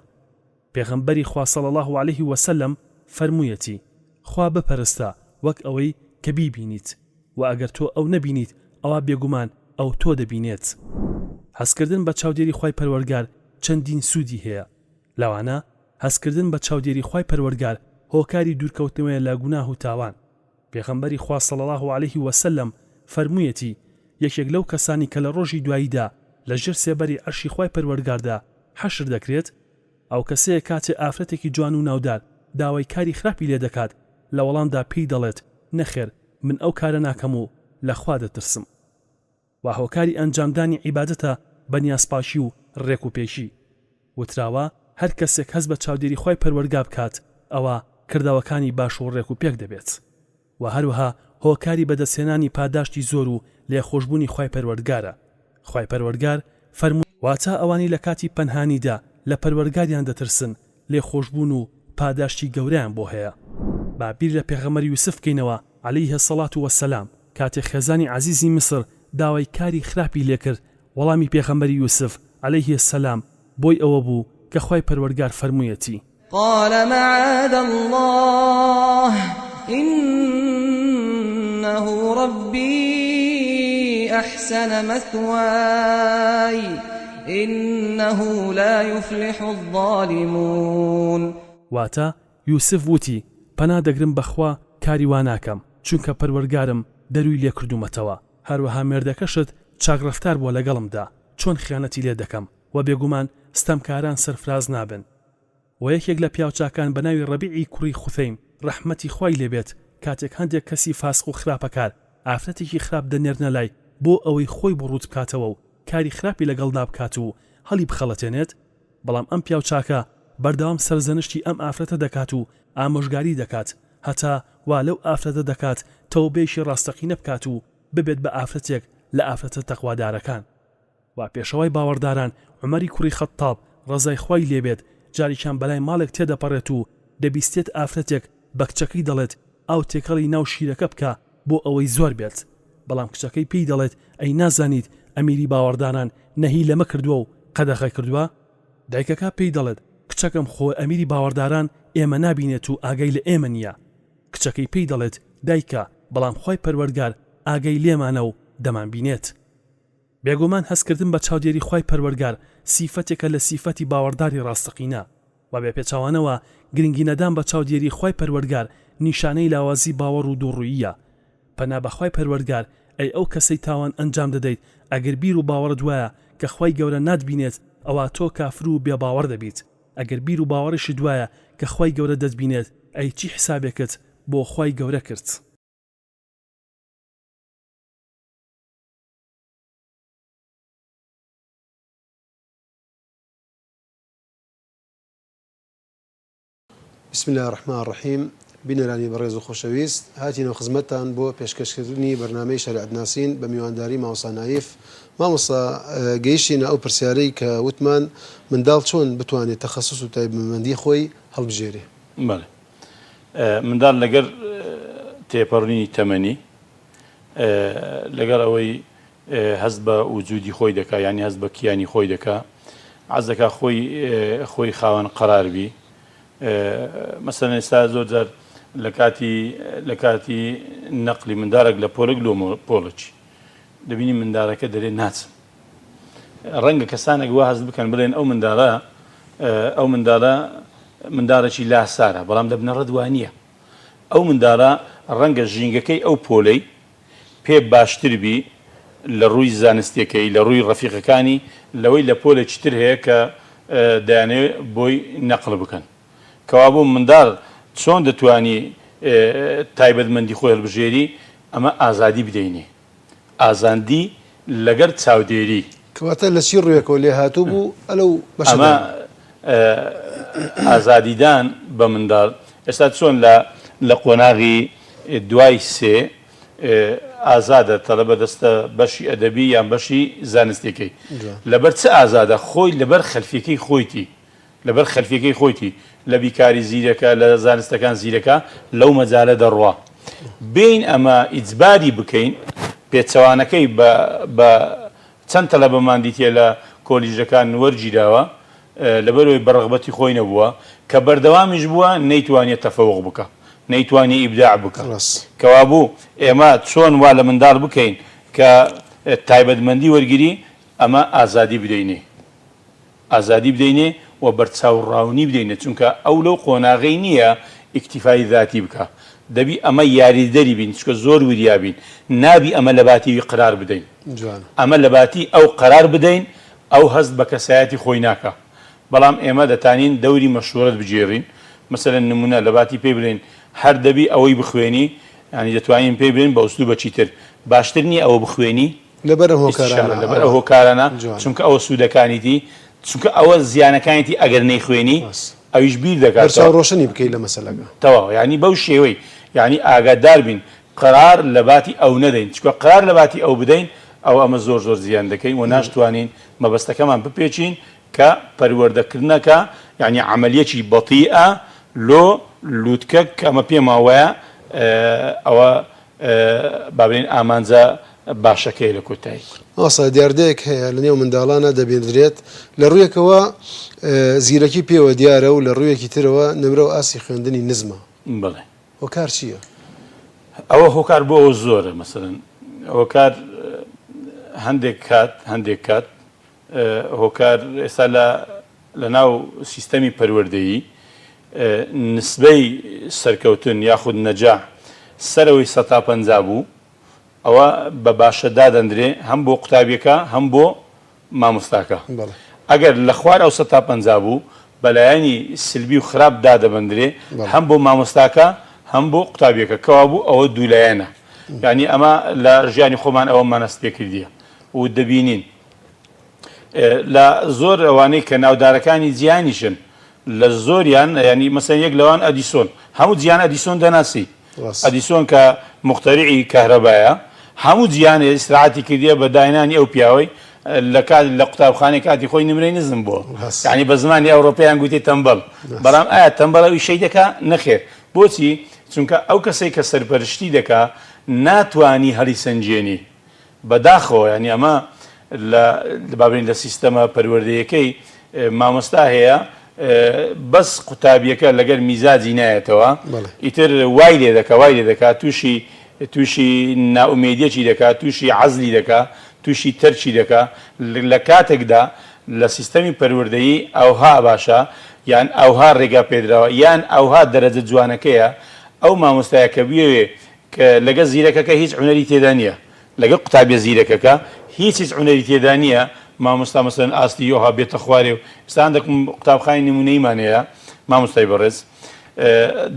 پێغەمبەری خوا صلی اللە علیه وسلم فەرموویەتی، خوا بپەرستە وەک ئەوەی کە بیبینیت، وە ئەگەر تۆ ئەو نەبینیت ئەوا بێگومان ئەو تۆ دەبینێت. هەستکردن بە چاودێری خوای پەروەردگار چەندین سوودی هەیە، لەوانە، هەستکردن بە چاودێری خوای پەروەردگار هۆکاری دوورکەوتنەوەیە لە گوناه و تاوان. پێغەمبەری خوا صلی اللە علیه وسلم فەرموویەتی، یەکێک لەو کەسانی کە لە ڕۆژی دواییدا لە ژێر سێبەری عەرشی خوای پەروەردگاردا حەشر دەکرێت، ئەو کەسەیە کاتێ ئافرەتێکی جوان و ناودار داوای کاری خراپی لێ دەکات لە وەڵامدا پێی دەڵێت نەخێر من ئەو کارە ناکەم و لە خوا دەترسم. وە هۆکاری ئەنجامدانی عیبادەتە بە نیازپاکی و ڕێک و پێکی. وتراوە، هەر کەسێک هەست بە چاودێری خوای پەروەرگا بکات ئەوا کردەوەکانی باش و ڕێک و پێک دەبێت. وە هەروەها هۆکاری بەدەستهێنانی پاداشتی زۆر و لێخۆشبوونی خوای پەروەردگارە، خوای پەروەردگار فەرمووی. واتە، ئەوانەی لە کاتی پەنهانیدا لە پەروەردگاریان دەترسن لێخۆشبوون و پاداشتی گەورەیان بۆ هەیە. با بیر لە پێغەمبەر یوسف بکەینەوە علیه الصلوة والسلام کاتێک خێزانی عەزیزی میسر داوای کاری خراپی لێکرد وەڵامی پێغەمبەری یوسف علیه السلام بۆی ئەوە بوو کە خوای پەروەردگار فەرموویەتی. قال معاذ اللە انه ربی احسن مثوای انه لا یفلح الظالمون. واتە، یوسف وتی، پەنا دەگرم بە خوا کاری وا ناکەم، چونکە پەروەرگارم دەرووی لێ کردوومەتەوە، هەروەها مێردەکەشت چاک ڕەفتار بووە لەگەڵمدا، چۆن خیانەتی لێ دەکەم، وە بێگومان ستەمکاران سەرفراز نابن. وە یەکێک لە پیاوچاکان بە ناوی ڕەبیعی کوڕی خوثەیم ڕەحمەتی خوای لێ بێت کاتێک هەندێک کەسی فاسق و خراپەکار ئافرەتێکی خراپ دەنێرنە لای بۆ ئەوەی خۆی بۆ ڕووت بکاتەوە و کاری خراپی لەگەڵدا بکات و هەڵی بخەڵەتێنێت بەڵام ئەم پیاوچاکە بەردەوام سەرزەنشتی ئەم ئافرەتە دەکات و ئامۆژگاری دەکات هەتا وا لەو ئافرەتە دەکات تەوبەیەکی ڕاستەقینە بکات و ببێت بە ئافرەتێک لە ئافرەتە تەقوادارەکان. وە پێشەوای باوەڕداران عومەری کوڕی خەتتاب ڕەزای خوای لێ بێت جارێکیان بەلای ماڵێک تێدەپەڕێت و دەبیستێت ئافرەتێک بە کچەکەی دەڵێت ئاو تێکەڵی ناو شیرەکە بکە بۆ ئەوەی زۆر بێت بەڵام کچەکەی پێی دەڵێت ئەی نازانیت ئەمیری باوەڕداران نەهی لەمە کردووە و قەدەغەی کردووە؟ دایکەکە پێی دەڵێت کچەکەم خۆ ئەمیری باوەڕداران ئێمە نابینێت و ئاگای لە ئێمە نییە کچەکەی پێی دەڵێت دایکە بەڵام خوای پەروەردگار ئاگای لێمانە و دەمانبینێت. بێگومان هەستکردن بە چاودێری خوای پەروەرگار سیفەتێکە لە سیفەتی باوەڕداری ڕاستەقینە، وە بە پێچەوانەوە گرنگی نەدان بە چاودێری خوای پەروەرگار نیشانەی لاوازی باوەڕ و دووڕووییە. پەنا بە خوای پەروەرگار ئەی ئەو کەسەی تاوان ئەنجام دەدەیت ئەگەر بیر و باوەڕت وایە کە خوای گەورە ناتبینێت ئەوا تۆ کافر و بێ باوەڕ دەبیت ئەگەر بیر و باوەڕیشت وایە کە خوای گەورە دەتبینێت ئەی چی حسابێکت بۆ خوای گەورە کرد؟ بسم اللە الرحمن الرحیم بینەرانی بەڕێز و خۆشەویست هاتینەوە خزمەتتان بۆ پێشکەشکردنی بەرنامەی شەریعەت ناسین بە میوانداری مامۆستا نایف مامۆستا گەیشتینە ئەو پرسیارەی کە وتمان منداڵ چۆن بتوانێت تەخەسوس و تایبەتمەندی خۆی هەڵبژێرێ؟ بەڵێ منداڵ لەگەر تێپەڕینی تەمەنی لەگەڵ ئەوەی هەست بە وجودی خۆی دەکا یانی هەست بە کیانی خۆی دەکا عەز دەکا خۆی خۆی خاوەن قەرار بی مەسەلەن ئێستا زۆر جار لە کاتی لە کاتی نەقلی مندارێک لە پۆلک لۆ پۆلکی دەبینی مندارەکە دەرێ ناچم ڕەنگە کەسانێک وا هەست بکەن بڵێن ئەو منداڵە ئەو منداڵە منداڵێکی لاسارە بەڵام لە بنەڕەت وا نییە ئەو منداڵە ڕەنگە ژینگەکەی ئەو پۆلەی پێ باشتر بی لە ڕووی زانستیەکەی، لە ڕووی ڕەفیقەکانی لەوەی لە پۆلێکی تر هەیە کە دەیانەوێ بۆی نەقڵ بکەن. کەوابوو منداڵ چۆن دەتوانی تایبەتمەندی خۆی هەڵبژێری، ئەمە ئازادی بدەینێ. ئازاندی لەگەر چاودێری. کەواتە لە چی ڕووێکەوە لێهاتوو بوو ئەلەو بەشە ئەمە دانا؟ ئازادیدان بە منداڵ ئێستا چۆن لە لە قۆناغی دوای سێ. ئازادە تەلەبە دەستە بەشی ئەدەبی یان بەشی زانستیەکەی لەبەر چ ئازادە خۆی لەبەر خەلفیەکەی خۆیتی لەبەر خەلفیەکەی خۆیتی لە بیکاری زیرەکە لە زانستەکان زیرەکە لەو مەجالە دەڕوا بێین ئەمە ئیجباری بکەین پێچەوانەکەی بە بە چەند تەلەبەمان دیتیە لە کۆلیژەکان وەرگیراوە لەبەرئەوەی بە ڕەغبەتی خۆی نەبووە کە بەردەوامیش بووە نەیتوانیە تەفەوق بکا نەیتوانیە ئیبداع بکا کەوابوو ئێمە چۆن وا لە منداڵ بکەین کە تایبەتمەندی وەرگری ئەمە ئازادی بدەینێ ئازادی بدەینێ و بەرچاو ڕاونی بدەینێ چونکە ئەو لەو قۆناغەی نییە ئیکتیفای ذاتی بکا دەبی ئەمە یاریدەری بین چونکە زۆر وریا بین نابی ئەمە لەباتی وی قرار بدەین ئەمە لەباتی ئەو قەرار بدەین ئەو هەست بە کەسایەتی خۆی ناکا بەڵام ئێمە دەتانین دەوری مەشورەت بگێڕین مەسەلەن نمونە لەباتی پێی بلێین هەر دەبی ئەوەی بخوێنی یانی دەتوانین پێی بلێین بە ئسلوبەکی تر باشتر نیە ئەوە بخوێنی لەبەر ئەم هۆکارانە لەبەر ئەو هۆکارانە چونکە ئەوە سوودەکانیتی چونکە ئەوە زیانەکانیتی ئەگەر نەیخوێنی ئەویش بیر دەکاتەوە. بەرچاو ڕۆشنی بکەی لە مەسەلەکە. تەواو یانی بەو شێوەی یانی ئاگادار بین قەرار لەباتی ئەو نەدەین چونکە قەرار لەباتی ئەو بدەین ئەوە ئەمە زۆر زۆر زیان دەکەین و ناشتوانین مەبەستەکەمان بپێچین کە پەروەردەکردنەکە یانی عەمەلیەکی بەتیئە لۆ لوتکە کە ئەمە پێمان وایە ئەوە با بڵێین ئامانجە باشەکەیە لە کۆتایی. مامۆستا دیاردەیەک هەیە لە نێو منداڵانا دەبیندرێت لە ڕوویەکەوە زیرەکی پێوە دیارە و لە ڕوویەکی ترەوە نمرە و ئاستی خوێندنی نزمە. بەڵێ. هۆکار چییە؟ ئەوە هۆکار بۆ ئەوە زۆرە مەسەلەن هۆکار هەندێک کات هەندێک کات هۆکار ئێستا لە لە ناو سیستەمی پەروەردەیی نسبەی سەرکەوتن یاخود نەجاح سەرەوەی سەتا 50 بوو ئەوە بە باشە دادەندرێ هەم بۆ قوتابیەکە هەم بۆ مامۆستاکە ئەگەر لە خوار ئەو سەتا 50 بوو بەلایەنی سلبی و خراپ دادەبندرێ هەم بۆ مامۆستاکە هەم بۆ قوتابیەکە کەوابوو ئەوە دوولایەنە یانی ئەمە لە ژیانی خۆمان ئەوەمان هەست پێکردیە و دەبینین لە زۆر ئەوانەی کە ناودارەکانی جیهانیشن لە زۆریان ینی مەسەن یەک لەوان ئەدیسۆن هەموو جیهان ئەدیسۆن دەناسی ئەدیسۆن کە موختەریعی کەهرەبایە هەموو جیهانێ ئیسراعەتی کردیە بە داینانی ئەو پیاوەی لە کات لە قوتابخانەی کاتی خۆی نمرەی نزم بووە یعنی بە زمانی ئەوڕۆ پێیان گوتی تەمبەڵ بەڵام ئایا تەمبەڵ ئەو ئیشەی دەکا نەخێر بۆچی چونکە ئەو کەسەی کە سەرپەرشتی دەکا ناتوانی هەڵیسەنگێنی بەداخەوە یانی ئەمە لە با بڵێین لە سیستەمە پەروەردەیەکەی مامۆستا هەیە بەس قوتابیەکە لەگەر میزاجی نایەتەوە ئیتر وای لێ دەکا وای لێ دەکا تووشی تووشی نائومێدیەکی دەکا تووشی عەزلی دەکا تووشی تەرکی دەکا لە کاتێکدا لە سیستەمی پەروەردەیی ئەوها باشە یان ئەوها ڕێگا پێدراوە یان ئەوها دەرەجە جوانەکەیە ئەو مامۆستایە کە بوێوێ کە لەگە زیرەکەکە هیچ عونەری تێدا نیە لەگە قوتابیە زیرەکەکە هیچ هیچ عونەری تێدا نیە مامۆستا مەسەلەن ئاستی یۆها بێتە خوارێ و ئێستا هەندێک قوتابخانی نمونەیمان هەیە مامۆستای بەڕێز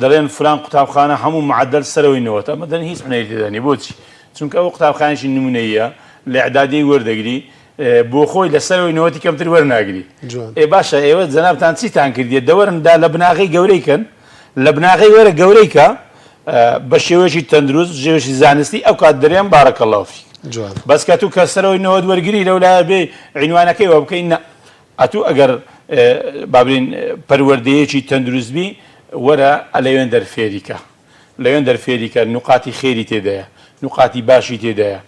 دەڵێن فلان قوتابخانە هەموو معدل سەرەوەی نەوەتە ئەمە دەن هیچ عونەری تێدا نیە بۆچی چونکە ئەو قوتابخانێکی نمونەیە لە ئیعدادی وەردەگری بۆ خۆی لە سەرەوەی نەوەتی کەمتر وەرناگری ئێ باشە ئێوە جەنابتان چیتان کردیە دەوەرن دا لە بناغەی گەورەی کەن لە بناغەی وەرە گەورەی کە بە شێوەیەکی تەندروست شێوەیەکی زانستی ئەو کات دەرێم بارک الله فیک جوان بەس کە تو کە سەرەوەی 90 وەرگری لەو لایە بێ عینوانەکەی وە بکەین نە ئەتوو ئەگەر با بڵێین پەروەردەیەکی تەندروست بی وەرە ئەلەوێن دەر فێری کە لەوێن دەر فێری کە نوقاتی خێری تێدایە نوقاتی باشی تێدایە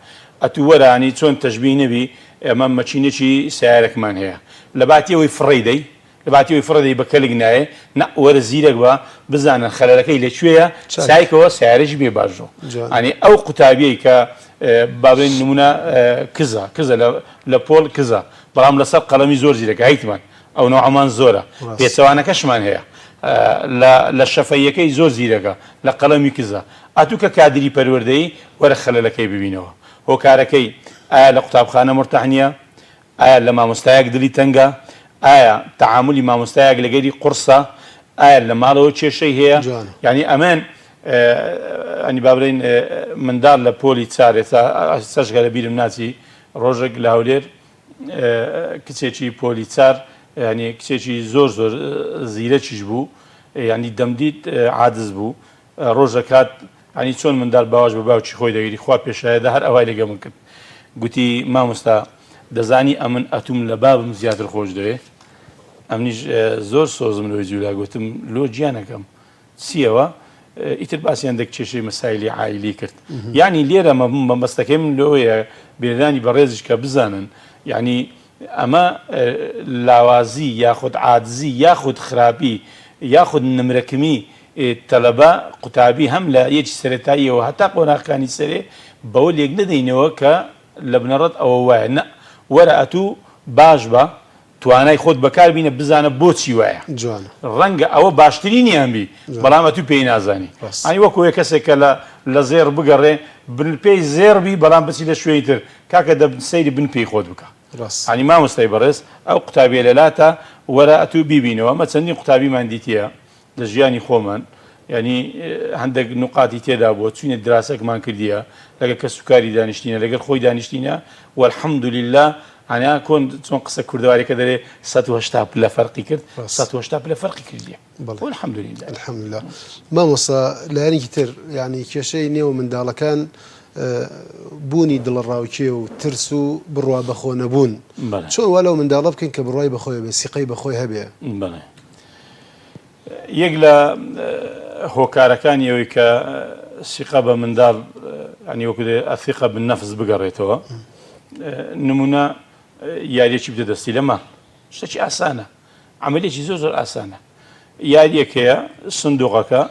ئەتوو وەرە ینی چۆن تەشبیه نەبی ئێمە مەکینەکی سەیارەکمان هەیە لەباتی ئەوەی فڕێی دەی لەباتی ئەوەی فڕێ دەی بە کەلک نایێ نا وەرە زیرەک بە بزانە خەلەلەکەی لە کوێیە چاک. چایکەوە سەیارەکی پێ باش ڕۆ جوان. ینی ئەو قوتابیەی کە با بڵێین نمونە کزە کزە لە لە پۆل کزە بەڵام لەسەر قەڵەمی زۆر زیرەکە هەیتمان ئەو نەوعەمان زۆرە ڕاست. پێچەوانەکەشمان هەیە لە لە شەفەییەکەی زۆر زیرەکە لە قەڵەمی کزە ئەتوو کە کادری پەروەردەیی وەرە خەلەلەکەی ببینەوە هۆکارەکەی ئایا لە قوتابخانە مورتاح نییە ئایا لە مامۆستایەک دلی تەنگە؟ ئایا تەعامولی مامۆستایەک لەگەری قوڕسە؟ ئایا لە ماڵەوە کێشەی هەیە؟ جوانە. یانی ئەمن ینی با بڵێین منداڵ لە پۆلی چار ئێستا سەشگە لە بیرم ناچی ڕۆژێک لە هەولێر کچێکی پۆلی چار ینی کچێکی زۆر زۆر زیرەکیش بوو ینی دەمدیت عادز بوو ڕۆژێک هات. یانی چۆن مندال باوەش بە باوکی خۆی دەگری خوا پێشایەدە هەر ئەوای لەگە من کرد گوتی مامۆستا دەزانی ئەمن ئەتوم لە بابم زیاتر خۆش دەوێ ئەمنیش زۆر سۆزم لۆی جولا گوتم لۆ گیانەکەم چیەوە ئیتر باسی هەندێک کێشەی مەسایلی عایلی کرد یعنی لێرە مەبەستەکەی من لەوەیە بێدانی بەڕێزیش کە بزانن یعنی ئەمە لاوازی یاخود عادزی یاخود خراپی یاخود نمرەکمی تەلەبە قوتابی هەم لە یەکی سەرەتاییەوە هەتا قۆناغەکانی سەرێ بەوە لێک نەدەینەوە کە لە بنەڕەت ئەوە وایە نە وەرە ئەتوو باش بە توانای خۆت بەکار بینە بزانە بۆچی وایە جوانە. ڕەنگە ئەوە باشترینیان بی بەڵام ئەتوو پێی نازانی ڕاست. ئانی وەکو وەیە کەسێک کە لە لە زێڕ بگەڕێ بن پێی زێڕ بی بەڵام بچی لە شوێنی تر کاکە دە سەیری بن پێی خۆت بکە ڕاست. ئانی مامۆستای بەڕێز ئەو قوتابیە لەلاتە وەرە ئەتوو بیبینەوە ئەمە چەندین قوتابیمان دیتیە لە ژیانی خۆمان یانی هەندێک نوقاتی تێدا بووە چوینە دراسەکمان کردیە لەگەڵ کەس و کاری دانیشتینە لەگەڵ خۆی دانیشتینە والحمدللە ئەنا کۆن چۆن قسە کوردەواریەکە دەرێ 180 پلە فەرقی کرد 180 پلە فەرقی کردیە والحمدللە الحمدللە مامۆستا لایەنێکی تر یعنی کێشەی نێو منداڵەکان بوونی دڵەڕاوکێ و ترس و بڕوا بەخۆ نەبوون چۆن وا لەو منداڵە بکەین کە بڕوای بەخۆی بێ سیقەی بەخۆی هەبێ؟ بەڵێ یەک لە هۆکارەکانی ئەوەی کە سیقە بە منداڵ ینی وەکو دەڵێ الثقە بالنفس بگەڕێتەوە نمونە یاریەکی بدە دەستی لە ماڵ شتێکی ئاسانە عملێکی زۆر زۆر ئاسانە یاریەک هەیە سندوقەکە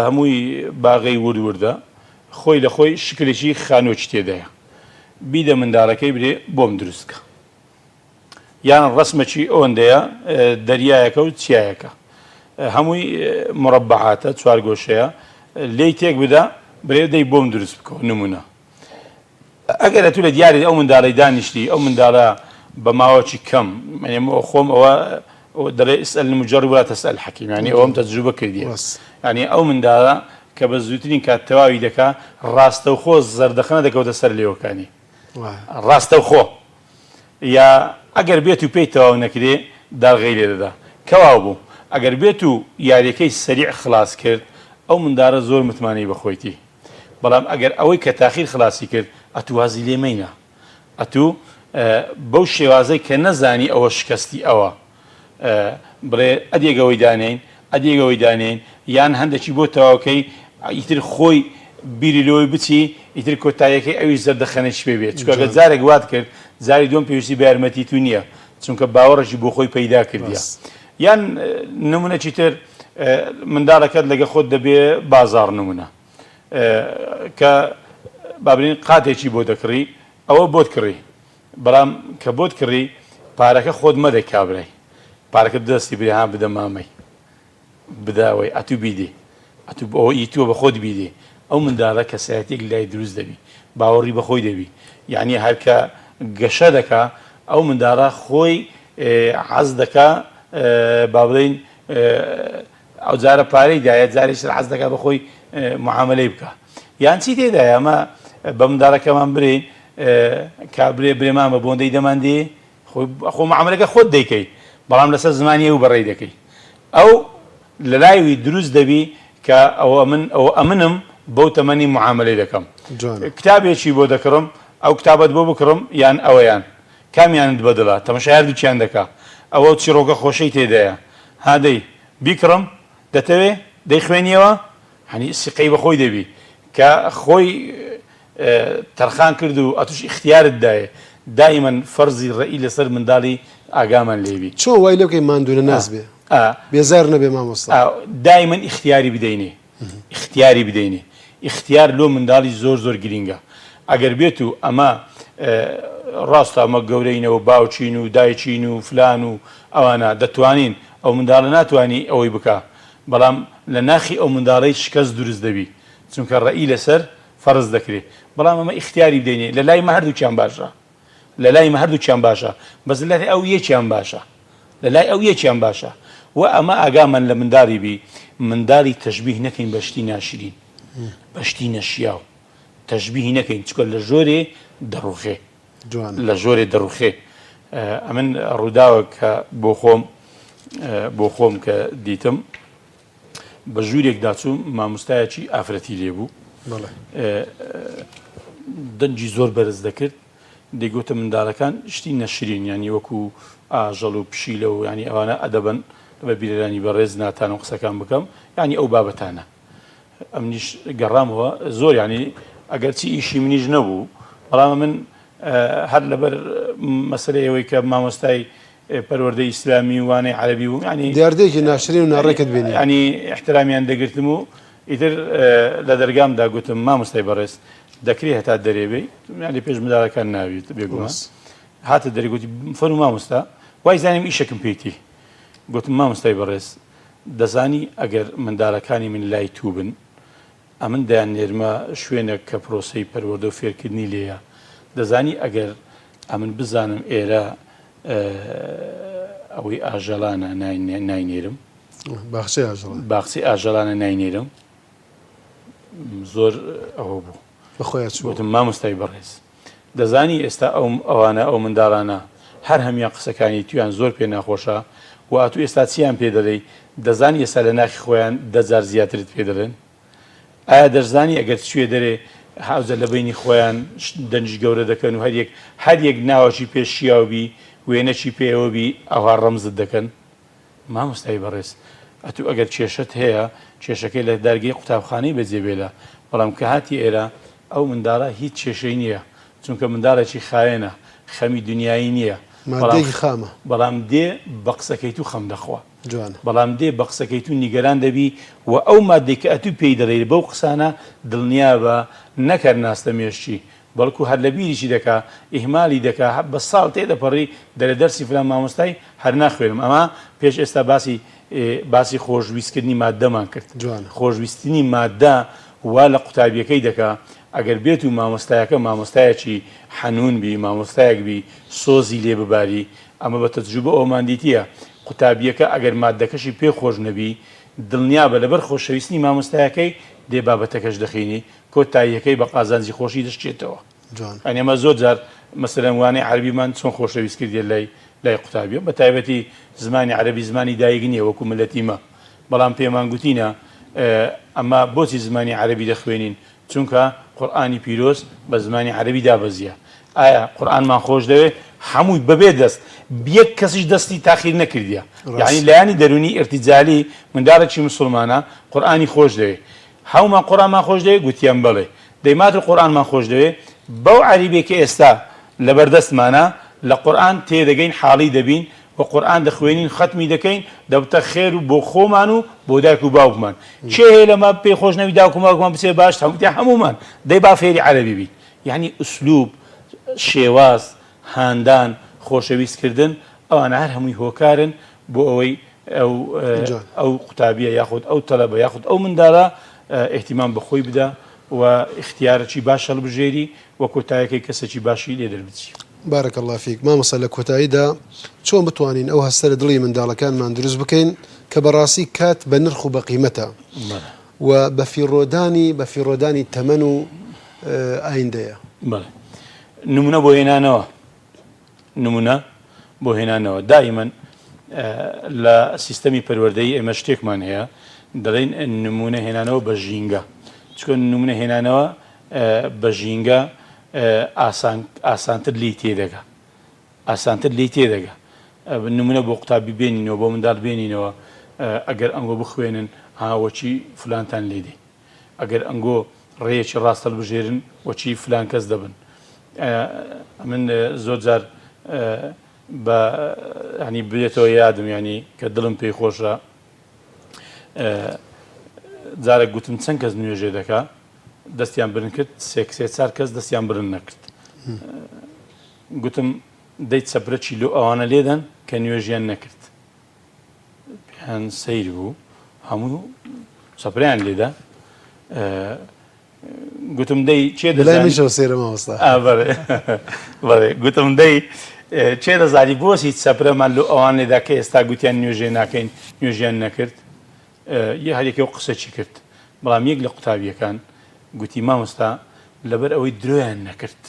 هەمووی باغەی ورد وردە خۆی لە خۆی شکلێکی خانووکی تێدایە بیدە منداڵەکەی برێ بۆم دروستکە یان ڕەسمەکی ئەوەندەیە دەریایەکە و چیایەکە هەمووی مڕەبەعاتە چوارگۆشەیە لێی تێک بدە برێ دەی بۆم دروست بکەوە نمونە ئەگەر ئەتوو لە دیاری ئەو منداڵەی دانیشتی ئەو منداڵە بە ماوەکی کەم خۆم ئەوە دەڵێ اسأل المجرب ولا تسأل الحكيم یعنی ئەوەم تەجروبە کردیە یعنی ئەو منداڵە کە بە زووترین کات تەواوی دەکا ڕاستەوخۆ زەردەخەنە دەکەوتە سەر لێوەکانی ڕاستەوخۆ یا ئەگەر بێت و پێی تەواو نەکرێ داغەی لێ دەدا. کەواو بوو ئەگەر بێت و یاریەکەی سەریع خلاس کرد ئەو مندارە زۆر متمانەی بە خۆیتی. بەڵام ئەگەر ئەوەی کە تاخیر خلاسی کرد ئەتوو وازی لێ مەینە. ئەتوو بەو شێوازەی کە نەزانی ئەوە شکەستی ئەوە. بڵێ ئەدێک ئەوەی دانێین ئەدێک ئەوەی دانێین یان هەندێکی بۆ تەواوکەی ئیتر خۆی بیری لۆی بچی ئیتر کۆتاییەکەی ئەویش زەردەخەنەی پێ بێت چونکە گەر جارێک وات کرد جاری دووەم پێویستی بە یارمەتی تو نییە چونکە باوەڕێکی بۆ خۆی پەیدا کردیە یان نمونەکی تر منداڵەکەت لەگە خۆت دەبێ بازاڕ نمونە کە بابلین قاتێکی بۆ دەکڕی ئەوە بۆت کڕی بەڵام کە بۆت کڕی پارەکە خۆت مەدە کابرای پارەکە بدەستی برێ ها بدە مامەی بدە ئەوەی ئەتوو بیدێ ئەتوو ئەوە ئی تۆ بە خۆت بیدێ ئەو منداڵە کەسایەتێک لای دروست دەبی باوەڕی بە خۆی دەبی یعنی هەرکە گەشە دەکا ئەو منداڵە خۆی حەز دەکا با بڵێین ئەو جارە پارەی دایە جارێکی تر حەز دەکا بە خۆی معامەلەی بکا یان چی تێدایە ئەمە بە منداڵەکەمان برێین کا برێ برێ مامە بۆندەی دەمان دێ خۆ معامەلەکە خۆت دەیکەی بەڵام لەسەر زمانی ئەو بەڕێی دەکەی ئەو لەلایوی دروست دەبی کە ئەوە من ئەوە ئەمنم بەو تەمەنی معامەلەی دەکەم کتابێکی بۆ دەکڕم ئەو کتابەت بۆ بکڕم یان ئەوەیان کامیانت بەدڵە تەمەشای هەردووکیان دەکا ئەوە چیڕۆکە خۆشەی تێدایە ها دەی بیکڕم دەتەوێ دەیخوێنیەوە هەنی سیقەی بەخۆی دەبی کە خۆی تەرخان کرد و ئەتوش ئیختیارت دایێ دائیمەن فەرزی ڕەئی لەسەر منداڵی ئاگامان لێبی. چۆن وای لێ بکەین ماندوونەناس بێ بێزار نەبێ مامۆستا؟ دائیمەن ئیختیاری بدەینێ ئیختیاری بدەینێ ئیختیار لۆ منداڵی زۆر زۆر گرینگە ئەگەر بێت و ئەمە ڕاستە ئەمە گەورەینەوە باوکین و دایکین و فلان و ئەوانە دەتوانین ئەو منداڵە ناتوانی ئەوەی بکا بەڵام لە ناخی ئەو منداڵەی شکەست دروست دەبی چونکە ڕەئی لەسەر فەرز دەکرێ بەڵام ئەمە ئیختیاری بدەینێ لە لای مە هەردووکیان باشە لە لای مە هەردووکیان باشە بەس لە لای ئەو یەکیان باشە لە لای ئەو یەکیان باشە و ئەمە ئاگامان لە منداڵی بی منداڵی تەشبیه نەکەین بە شتی ناشرین بە شتی نەشیاو تەشبیهی نەکەین چونکە لە ژۆرێ دەڕوخێ لە ژۆرێ دەڕوخێ ئەمن ڕووداوە کە بۆ خۆم بۆ خۆم کە دیتم. بە ژوورێکدا چووم مامۆستایەکی ئافرەتی لێ بوو دەنگی زۆر بەرز دەکرد دەیگوتە منداڵەکان شتی نەشرین یانی وەکو ئاژەڵ و پشیلە و یانی ئەوانە ئەدەبن بە بیرەرانی بەڕێز ناتانم قسەکان بکەم یانی ئەو بابەتانە ئەمنیش گەڕامەوە زۆر یانی ئەگەرچی ئیشی منیش نەبوو بەڵام من هەر لەبەر مەسەلەی ئەوەی کە مامۆستای پەروەردەی ئیسلامی و وانەی عەرەبی بووم یانی دیاردەیەکی ناشرین و ناڕێکت بینی. یانی ئیحترامیان دەگرتم و ئیتر لە دەرگامدا گوتم مامۆستای بەڕێز دەکرێ هەتا دەرێ بێی یانی پێش منداڵەکان ناویت بێگومان هاتە دەرێ گوتی فەرموو مامۆستا وای زانیم ئیشێکم پێیتی گوتم مامۆستای بەڕێز دەزانی ئەگەر مندالەکانی من لای توو بن ئەمن دەیان نێرمە شوێنێک کە پرۆسەی پەروەردە و فێرکردنی لێیە دەزانی ئەگەر ئەمن بزانم ئێرە ئەوەی ئاژەڵانە ناینێرم باخچەی ئاژەڵان باخچەی ئاژەڵانە ناینێرم زۆر ئەوە بوو بەخۆیان چوو وتم مامۆستای بەڕێز دەزانی ئێستا ئەو ئەوانە ئەو منداڵانە هەر هەموان قسەکانی تویان زۆر پێ ناخۆشە و ئەتوو ئێستا چیان پێ دەلێی دەزانی ئێستا لە ناخی خۆیان دە جار زیاترت پێ دەلێن ئایا دەشزانی ئەگەر چویە دەرێ ئەوجا لە بەینی خۆیان دەنگی گەورە دەکەن و هەریەک هەریەک ناوەکی پێ شیاو بی وێنەکی پێوە بی ئەوها ڕەمزت دەکەن مامۆستای بەڕێز ئەتوو ئەگەر کێشەت هەیە کێشەکەی لە دارگەی قوتابخانەی بەجێ بێلە بەڵام کە هاتی ئێرە ئەو منداڵە هیچ کێشەی نییە چونکە منداڵێکی خاوێنە خەمی دنیایی نییە بەڵام مادەیەکی خامە. بەڵام دێ بە قسەکەی تو خەم دەخوا جوانە. بەڵام دێ بە قسەکەی تو نیگەران دەبی و ئەو مادەی کە ئەتوو پێی دەڵێی بەو قسانە دڵنیابە نەک هەر ناستە مێشکی بەڵکو هەر لە بیریشی دەکا ئیهمالی دەکا بە ساڵ تێدەپەڕی دەرێ دەرسی فلان مامۆستای هەر ناخوێنم ئەمە پێش ئێستا باسی باسی خۆشویستکردنی ماددەمان کرد جوانە. خۆشویستنی ماددە وا لە قوتابیەکەی دەکا ئەگەر بێت و مامۆستایەکە مامۆستایەکی حەنون بی مامۆستایەک بی سۆزی لێ بباری ئەمە بە تەجروبە ئەومان دیتیە قوتابیەکە ئەگەر ماددەکەشی پێ خۆش نەبی دڵنیابە لەبەر خۆشەویستنی مامۆستایەکەی دێ بابەتەکەش دەخینی کۆتاییەکەی بە قازانجی خۆشی دەشکێتەوە. جوان. یانی ئێمە زۆر جار مەسەلەن وانەی عەرەبیمان چۆن خۆشەویست کردیە لای لای قوتابیە بە تایبەتی زمانی عەرەبی زمانی دایک نییە وەکو ملەتی مە بەڵام پێمان گوتینە ئەمە بۆچی زمانی عەرەبی دەخوێنین چونکە قورئانی پیرۆز بە زمانی عەرەبی دابەزیە ئایا قورئانمان خۆش دەوێ هەمووی بەبێ دەست یەک کەسیش دەستی تاخیر نەکردیە یعنی لایەنی دەرونی ئرتیجالی منداڵێکی مسوڵمانە قورئانی خۆش دەوێ هەومان قورئانمان خۆش دەوێ؟ گوتیان بەڵێ. دەی ماتر قورئانمان خۆش دەوێ؟ بەو عەریبەی کە ئێستا لەبەردەستمانە لە قورئان تێدەگەین حاڵی دەبین و قورئان دەخوێنین خەتمی دەکەین دەبتە خێر و بۆ خۆمان و بۆ دایک و باوکمان. کێ هەیە لەمە پێی خۆش نەبی داک و باوکمان بچێ باشت هەموو گوتیان هەموومان. دەی با فێری عەرەبی بین. یەعنی ئوسلوب، شێواز، هاندان، خۆشەویست کردن ئەوانە هەر هەمووی هۆکارن بۆ ئەوەی ئەو ئەو قوتابیە یاخود ئەو تەلەبە یاخود ئەو منداڵە ئیهتیمام بە خۆی بدا و ئیختیارەکی باش هەڵبژێری و کۆتایەکەی کەسێکی باشی لێ دەربچی. بارک اللە فیک مامۆستا لە کۆتاییدا چۆن بتوانین ئەو هەستە لە دڵی منداڵەکانمان دروست بکەین کە بەڕاستی کات بە نرخ و بە قیمەتە و بەفیڕۆدانی بەفیڕۆدانی تەمەن و ئایندەیە؟ بەڵێ نمونە بۆ هێنانەوە نمونە بۆ هێنانەوە دائیمەن لە سیستەمی پەروەردەیی ئێمە شتێکمان هەیە دەڵێین نمونە هێنانەوە بە ژینگە چونکە نمونە هێنانەوە بە ژینگە ئاسان ئاسانتر لێی تێدەگا ئاسانتر لێی تێدەگا نمونە بۆ قوتابی بێنینەوە بۆ منداڵ بێنینەوە ئەگەر ئەنگۆ بخوێنن ها وەچی فلانتان لێ دێ ئەگەر ئەنگۆ ڕێیەکی ڕاست هەڵبژێرن وەچی فلان کەس دەبن ئەمن زۆر جار بە ینی بێتەوە یادم ینی کە دڵم پێی خۆشە جارێک گوتم چەند کەس نوێژێ دەکا دەستیان برن کرد سێکسێ چار کەس دەستیان برن نەکرد گوتم دەی چەپرەکی لۆ ئەوانە لێدەن کە نوێژیان نەکرد پێیان سەیر بوو هەموو چەپریان لێدا گوتم دەی چێ دەلای منشەوە سەیرە مامۆستا بەڵێ گوتم دەی چێ دەزانی بۆچی چەپرەمان لۆ ئەوان لێدا کە ئێستا گوتیان نوێژێ ناکەین نوێژیان نەکرد یە هەرێکە و قسەکی کرد بەڵام یەک لە قوتابیەکان گوتی مامۆستا لەبەر ئەوەی درۆیان نەکرد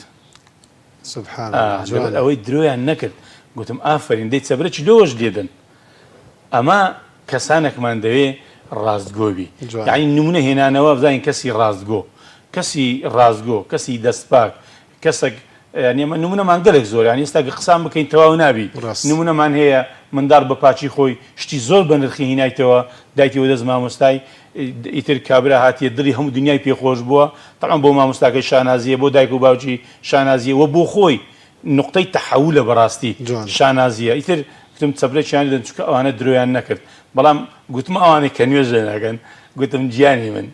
سبحان اللە جوانە. لەبەر ئەوەی درۆیان نەکرد گوتم ئافەرین دەی چەبرەکی لۆش لێدەن ئەمە کەسانێکمان دەوێ. ڕاستگۆ بی یانی نمونە هێنانەوە بزانین کەسی ڕاستگۆ کەسی ڕاستگۆ کەسی دەستپاک کەسەک یانی ئەمە نمونەمان گەلێک زۆر یانی ئێستا گە قسان بکەین تەواو نابی نمونەمان هەیە منداڵ بە پاکی خۆی شتی زۆر بە نرخی هینایتەوە دایتەوە دەست مامۆستای ئیتر کابرا هاتیە دڵی هەموو دنیای پێخۆش بووە تەبعەن بۆ مامۆستاکەی شانازیە بۆ دایک و باوکی شانازیە وە بۆ خۆی نوقتەی تەحەولە بەڕاستی شانازیە ئیتر گوتم چەپلەکیان لێدەن چونکە ئەوانە درۆیان نەکرد بەڵام گوتم ئەوانەی کە نوێژ لێ ناکەن گوتم گیانی من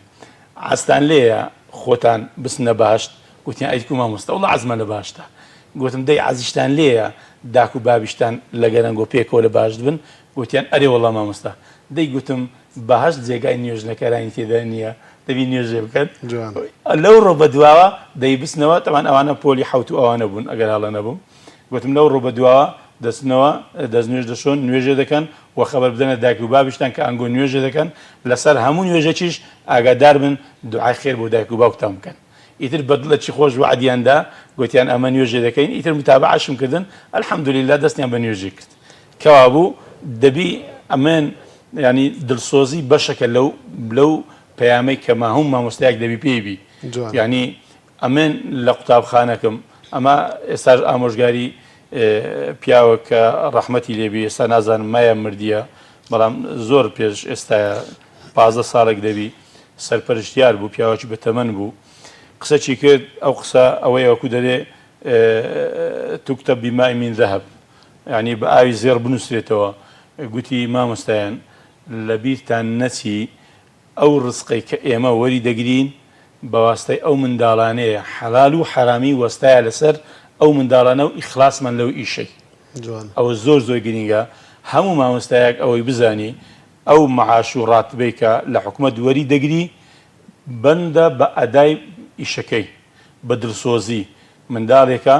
عەزتان لێیە خۆتان بچنە بەهەشت گوتیان ئەی کو مامۆستا وەڵا عەزمان لە بەهەشتە گوتم دەی عەزیشتان لێیە داک و بابیشتان لەگەرەنگۆ پێکەوە لە بەهەشت بن گوتیان ئەرێ وەڵا مامۆستا دەی گوتم بەهەشت جێگای نوێژنەکەرانی تێدا نییە دەبی نوێژێ بکەن لەو ڕۆ بەدواوە دەی بچنەوە تەمان ئەوانە پۆلی حەوت و ئەوانە بوون ئەگەر هەڵە نەبووم گوتم لەو ڕۆ بەدواوە دەچنەوە دەست نوێژ دەشۆن نوێژێ دەکەن و خەبەر بدەنە دایک و بابیشتان کە ئەنگۆ نوێژێ دەکەن لەسەر هەموو نوێژێکیش ئاگادار بن دوعای خێر بۆ دایک و باوکتان بکەن ئیتر بە دڵێکی خۆش وەعدیان دا گوتیان ئەمە نوێژێ دەکەین ئیتر متابعەشم کردن الحمدللە دەستیان بە نوێژی کرد کەوابوو دەبی ئەمن یانی دڵسۆزی بەشەکە لەو لەو پەیامەی کە ماهوم مامۆستایەک دەبی پێی بی یانی ئەمن لە قوتابخانەکەم ئەمە ئێستاش ئامۆژگاری پیاوە کە ڕەحمەتی لێبی ئێستا نازانم مایە مردیە بەڵام زۆر پێش ئێستاە 15 ساڵێک دەبی سەرپەرشتیار بوو پیاوەکی بەتەمەن بوو قسەکی کرد ئەو قسە ئەوەیە وەکو دەرێ تکتب بماء من ذهب یانی بە ئاوی زێڕ بنووسرێتەوە، گوتی، مامۆستایان لە بیرتان نەچی ئەو ڕزقەی کە ئێمە وەری دەگرین بە واستەی ئەو منداڵانەیە، حەلال و حەرامی وەستایە لەسەر ئەو منداڵانە و ئیخلاسمان لەو ئیشەی. ئەوە زۆر زۆر گرینگە هەموو مامۆستایەک ئەوەی بزانی ئەو معاش و ڕاتبەی کە لە حکومەت وەری دەگری بەندە بە ئەدای ئیشەکەی بە دڵسۆزی منداڵێکە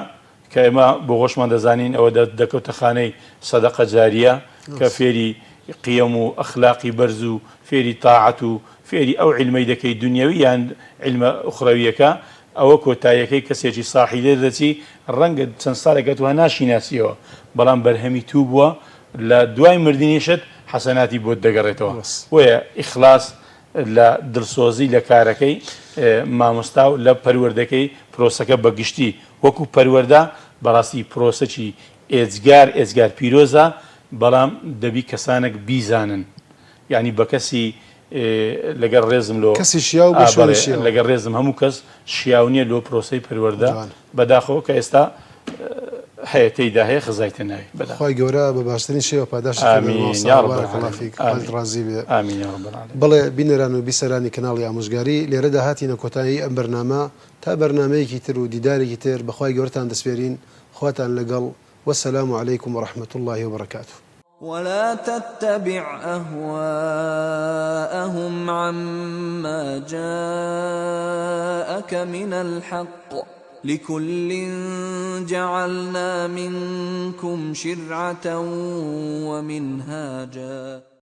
کە ئێمە بۆ خۆشمان دەزانین ئەوە دەکەوتە خانەی سەدەقە جاریە کە فێری قیەم و ئەخلاقی بەرز و فێری تاعەت و فێری ئەو عیلمەی دەکەی دونیەوی یان عیلمە ئوخرەویەکە ئەوە کۆتاییەکەی کەسێکی ساحی لێ دەچی ڕەنگە چەند ساڵێکە تۆ ناشیناسیەوە بەڵام بەرهەمی تو بووە لە دوای مردنیشت حەسەناتی بۆت دەگەڕێتەوە بۆیە ئیخلاص لە دڵسۆزی لە کارەکەی مامۆستا و لە پەروەردەکەی پرۆسەکە بە گشتی وەکو پەروەردە بەڕاستی پرۆسەکی ئێجگار ئێجگار پیرۆزە بەڵام دەبی کەسانەک بیزانن یانی بە کەسی لەگەڵ ڕێزم لۆ کەسی شیاو بۆ شوێنی شیاو. لەگەڵ ڕێزم هەموو کەس شیاو نیە لۆ پرۆسەی پەروەردە بەداخەوە کە ئێستا هەیە تێیدا هەیە خزایتە ناوی بەداخەوە. خوای گەورە بە باشترین شێوە پاداشتت کردن آمین مامۆستا یا رب بارک اللە العالمین فیک خوات آمین ڕازی بێ. آمین یا رب العالمین. بەڵێ بینەران و بیسەرانی کەناڵی ئامۆژگاری لێرەدا هاتینە کۆتایی ئەم بەرنامە تا بەرنامەیەکی تر و دیدارێکی تر بەخوای گەورەتان دەسپێرین خواتان لەگەڵ والسلام علیکم ورحمە اللە وبرکاته. ولا تتبع اهواءهم عما جاءک من الحق لکل جعلنا منکم شرعة ومنهاجا.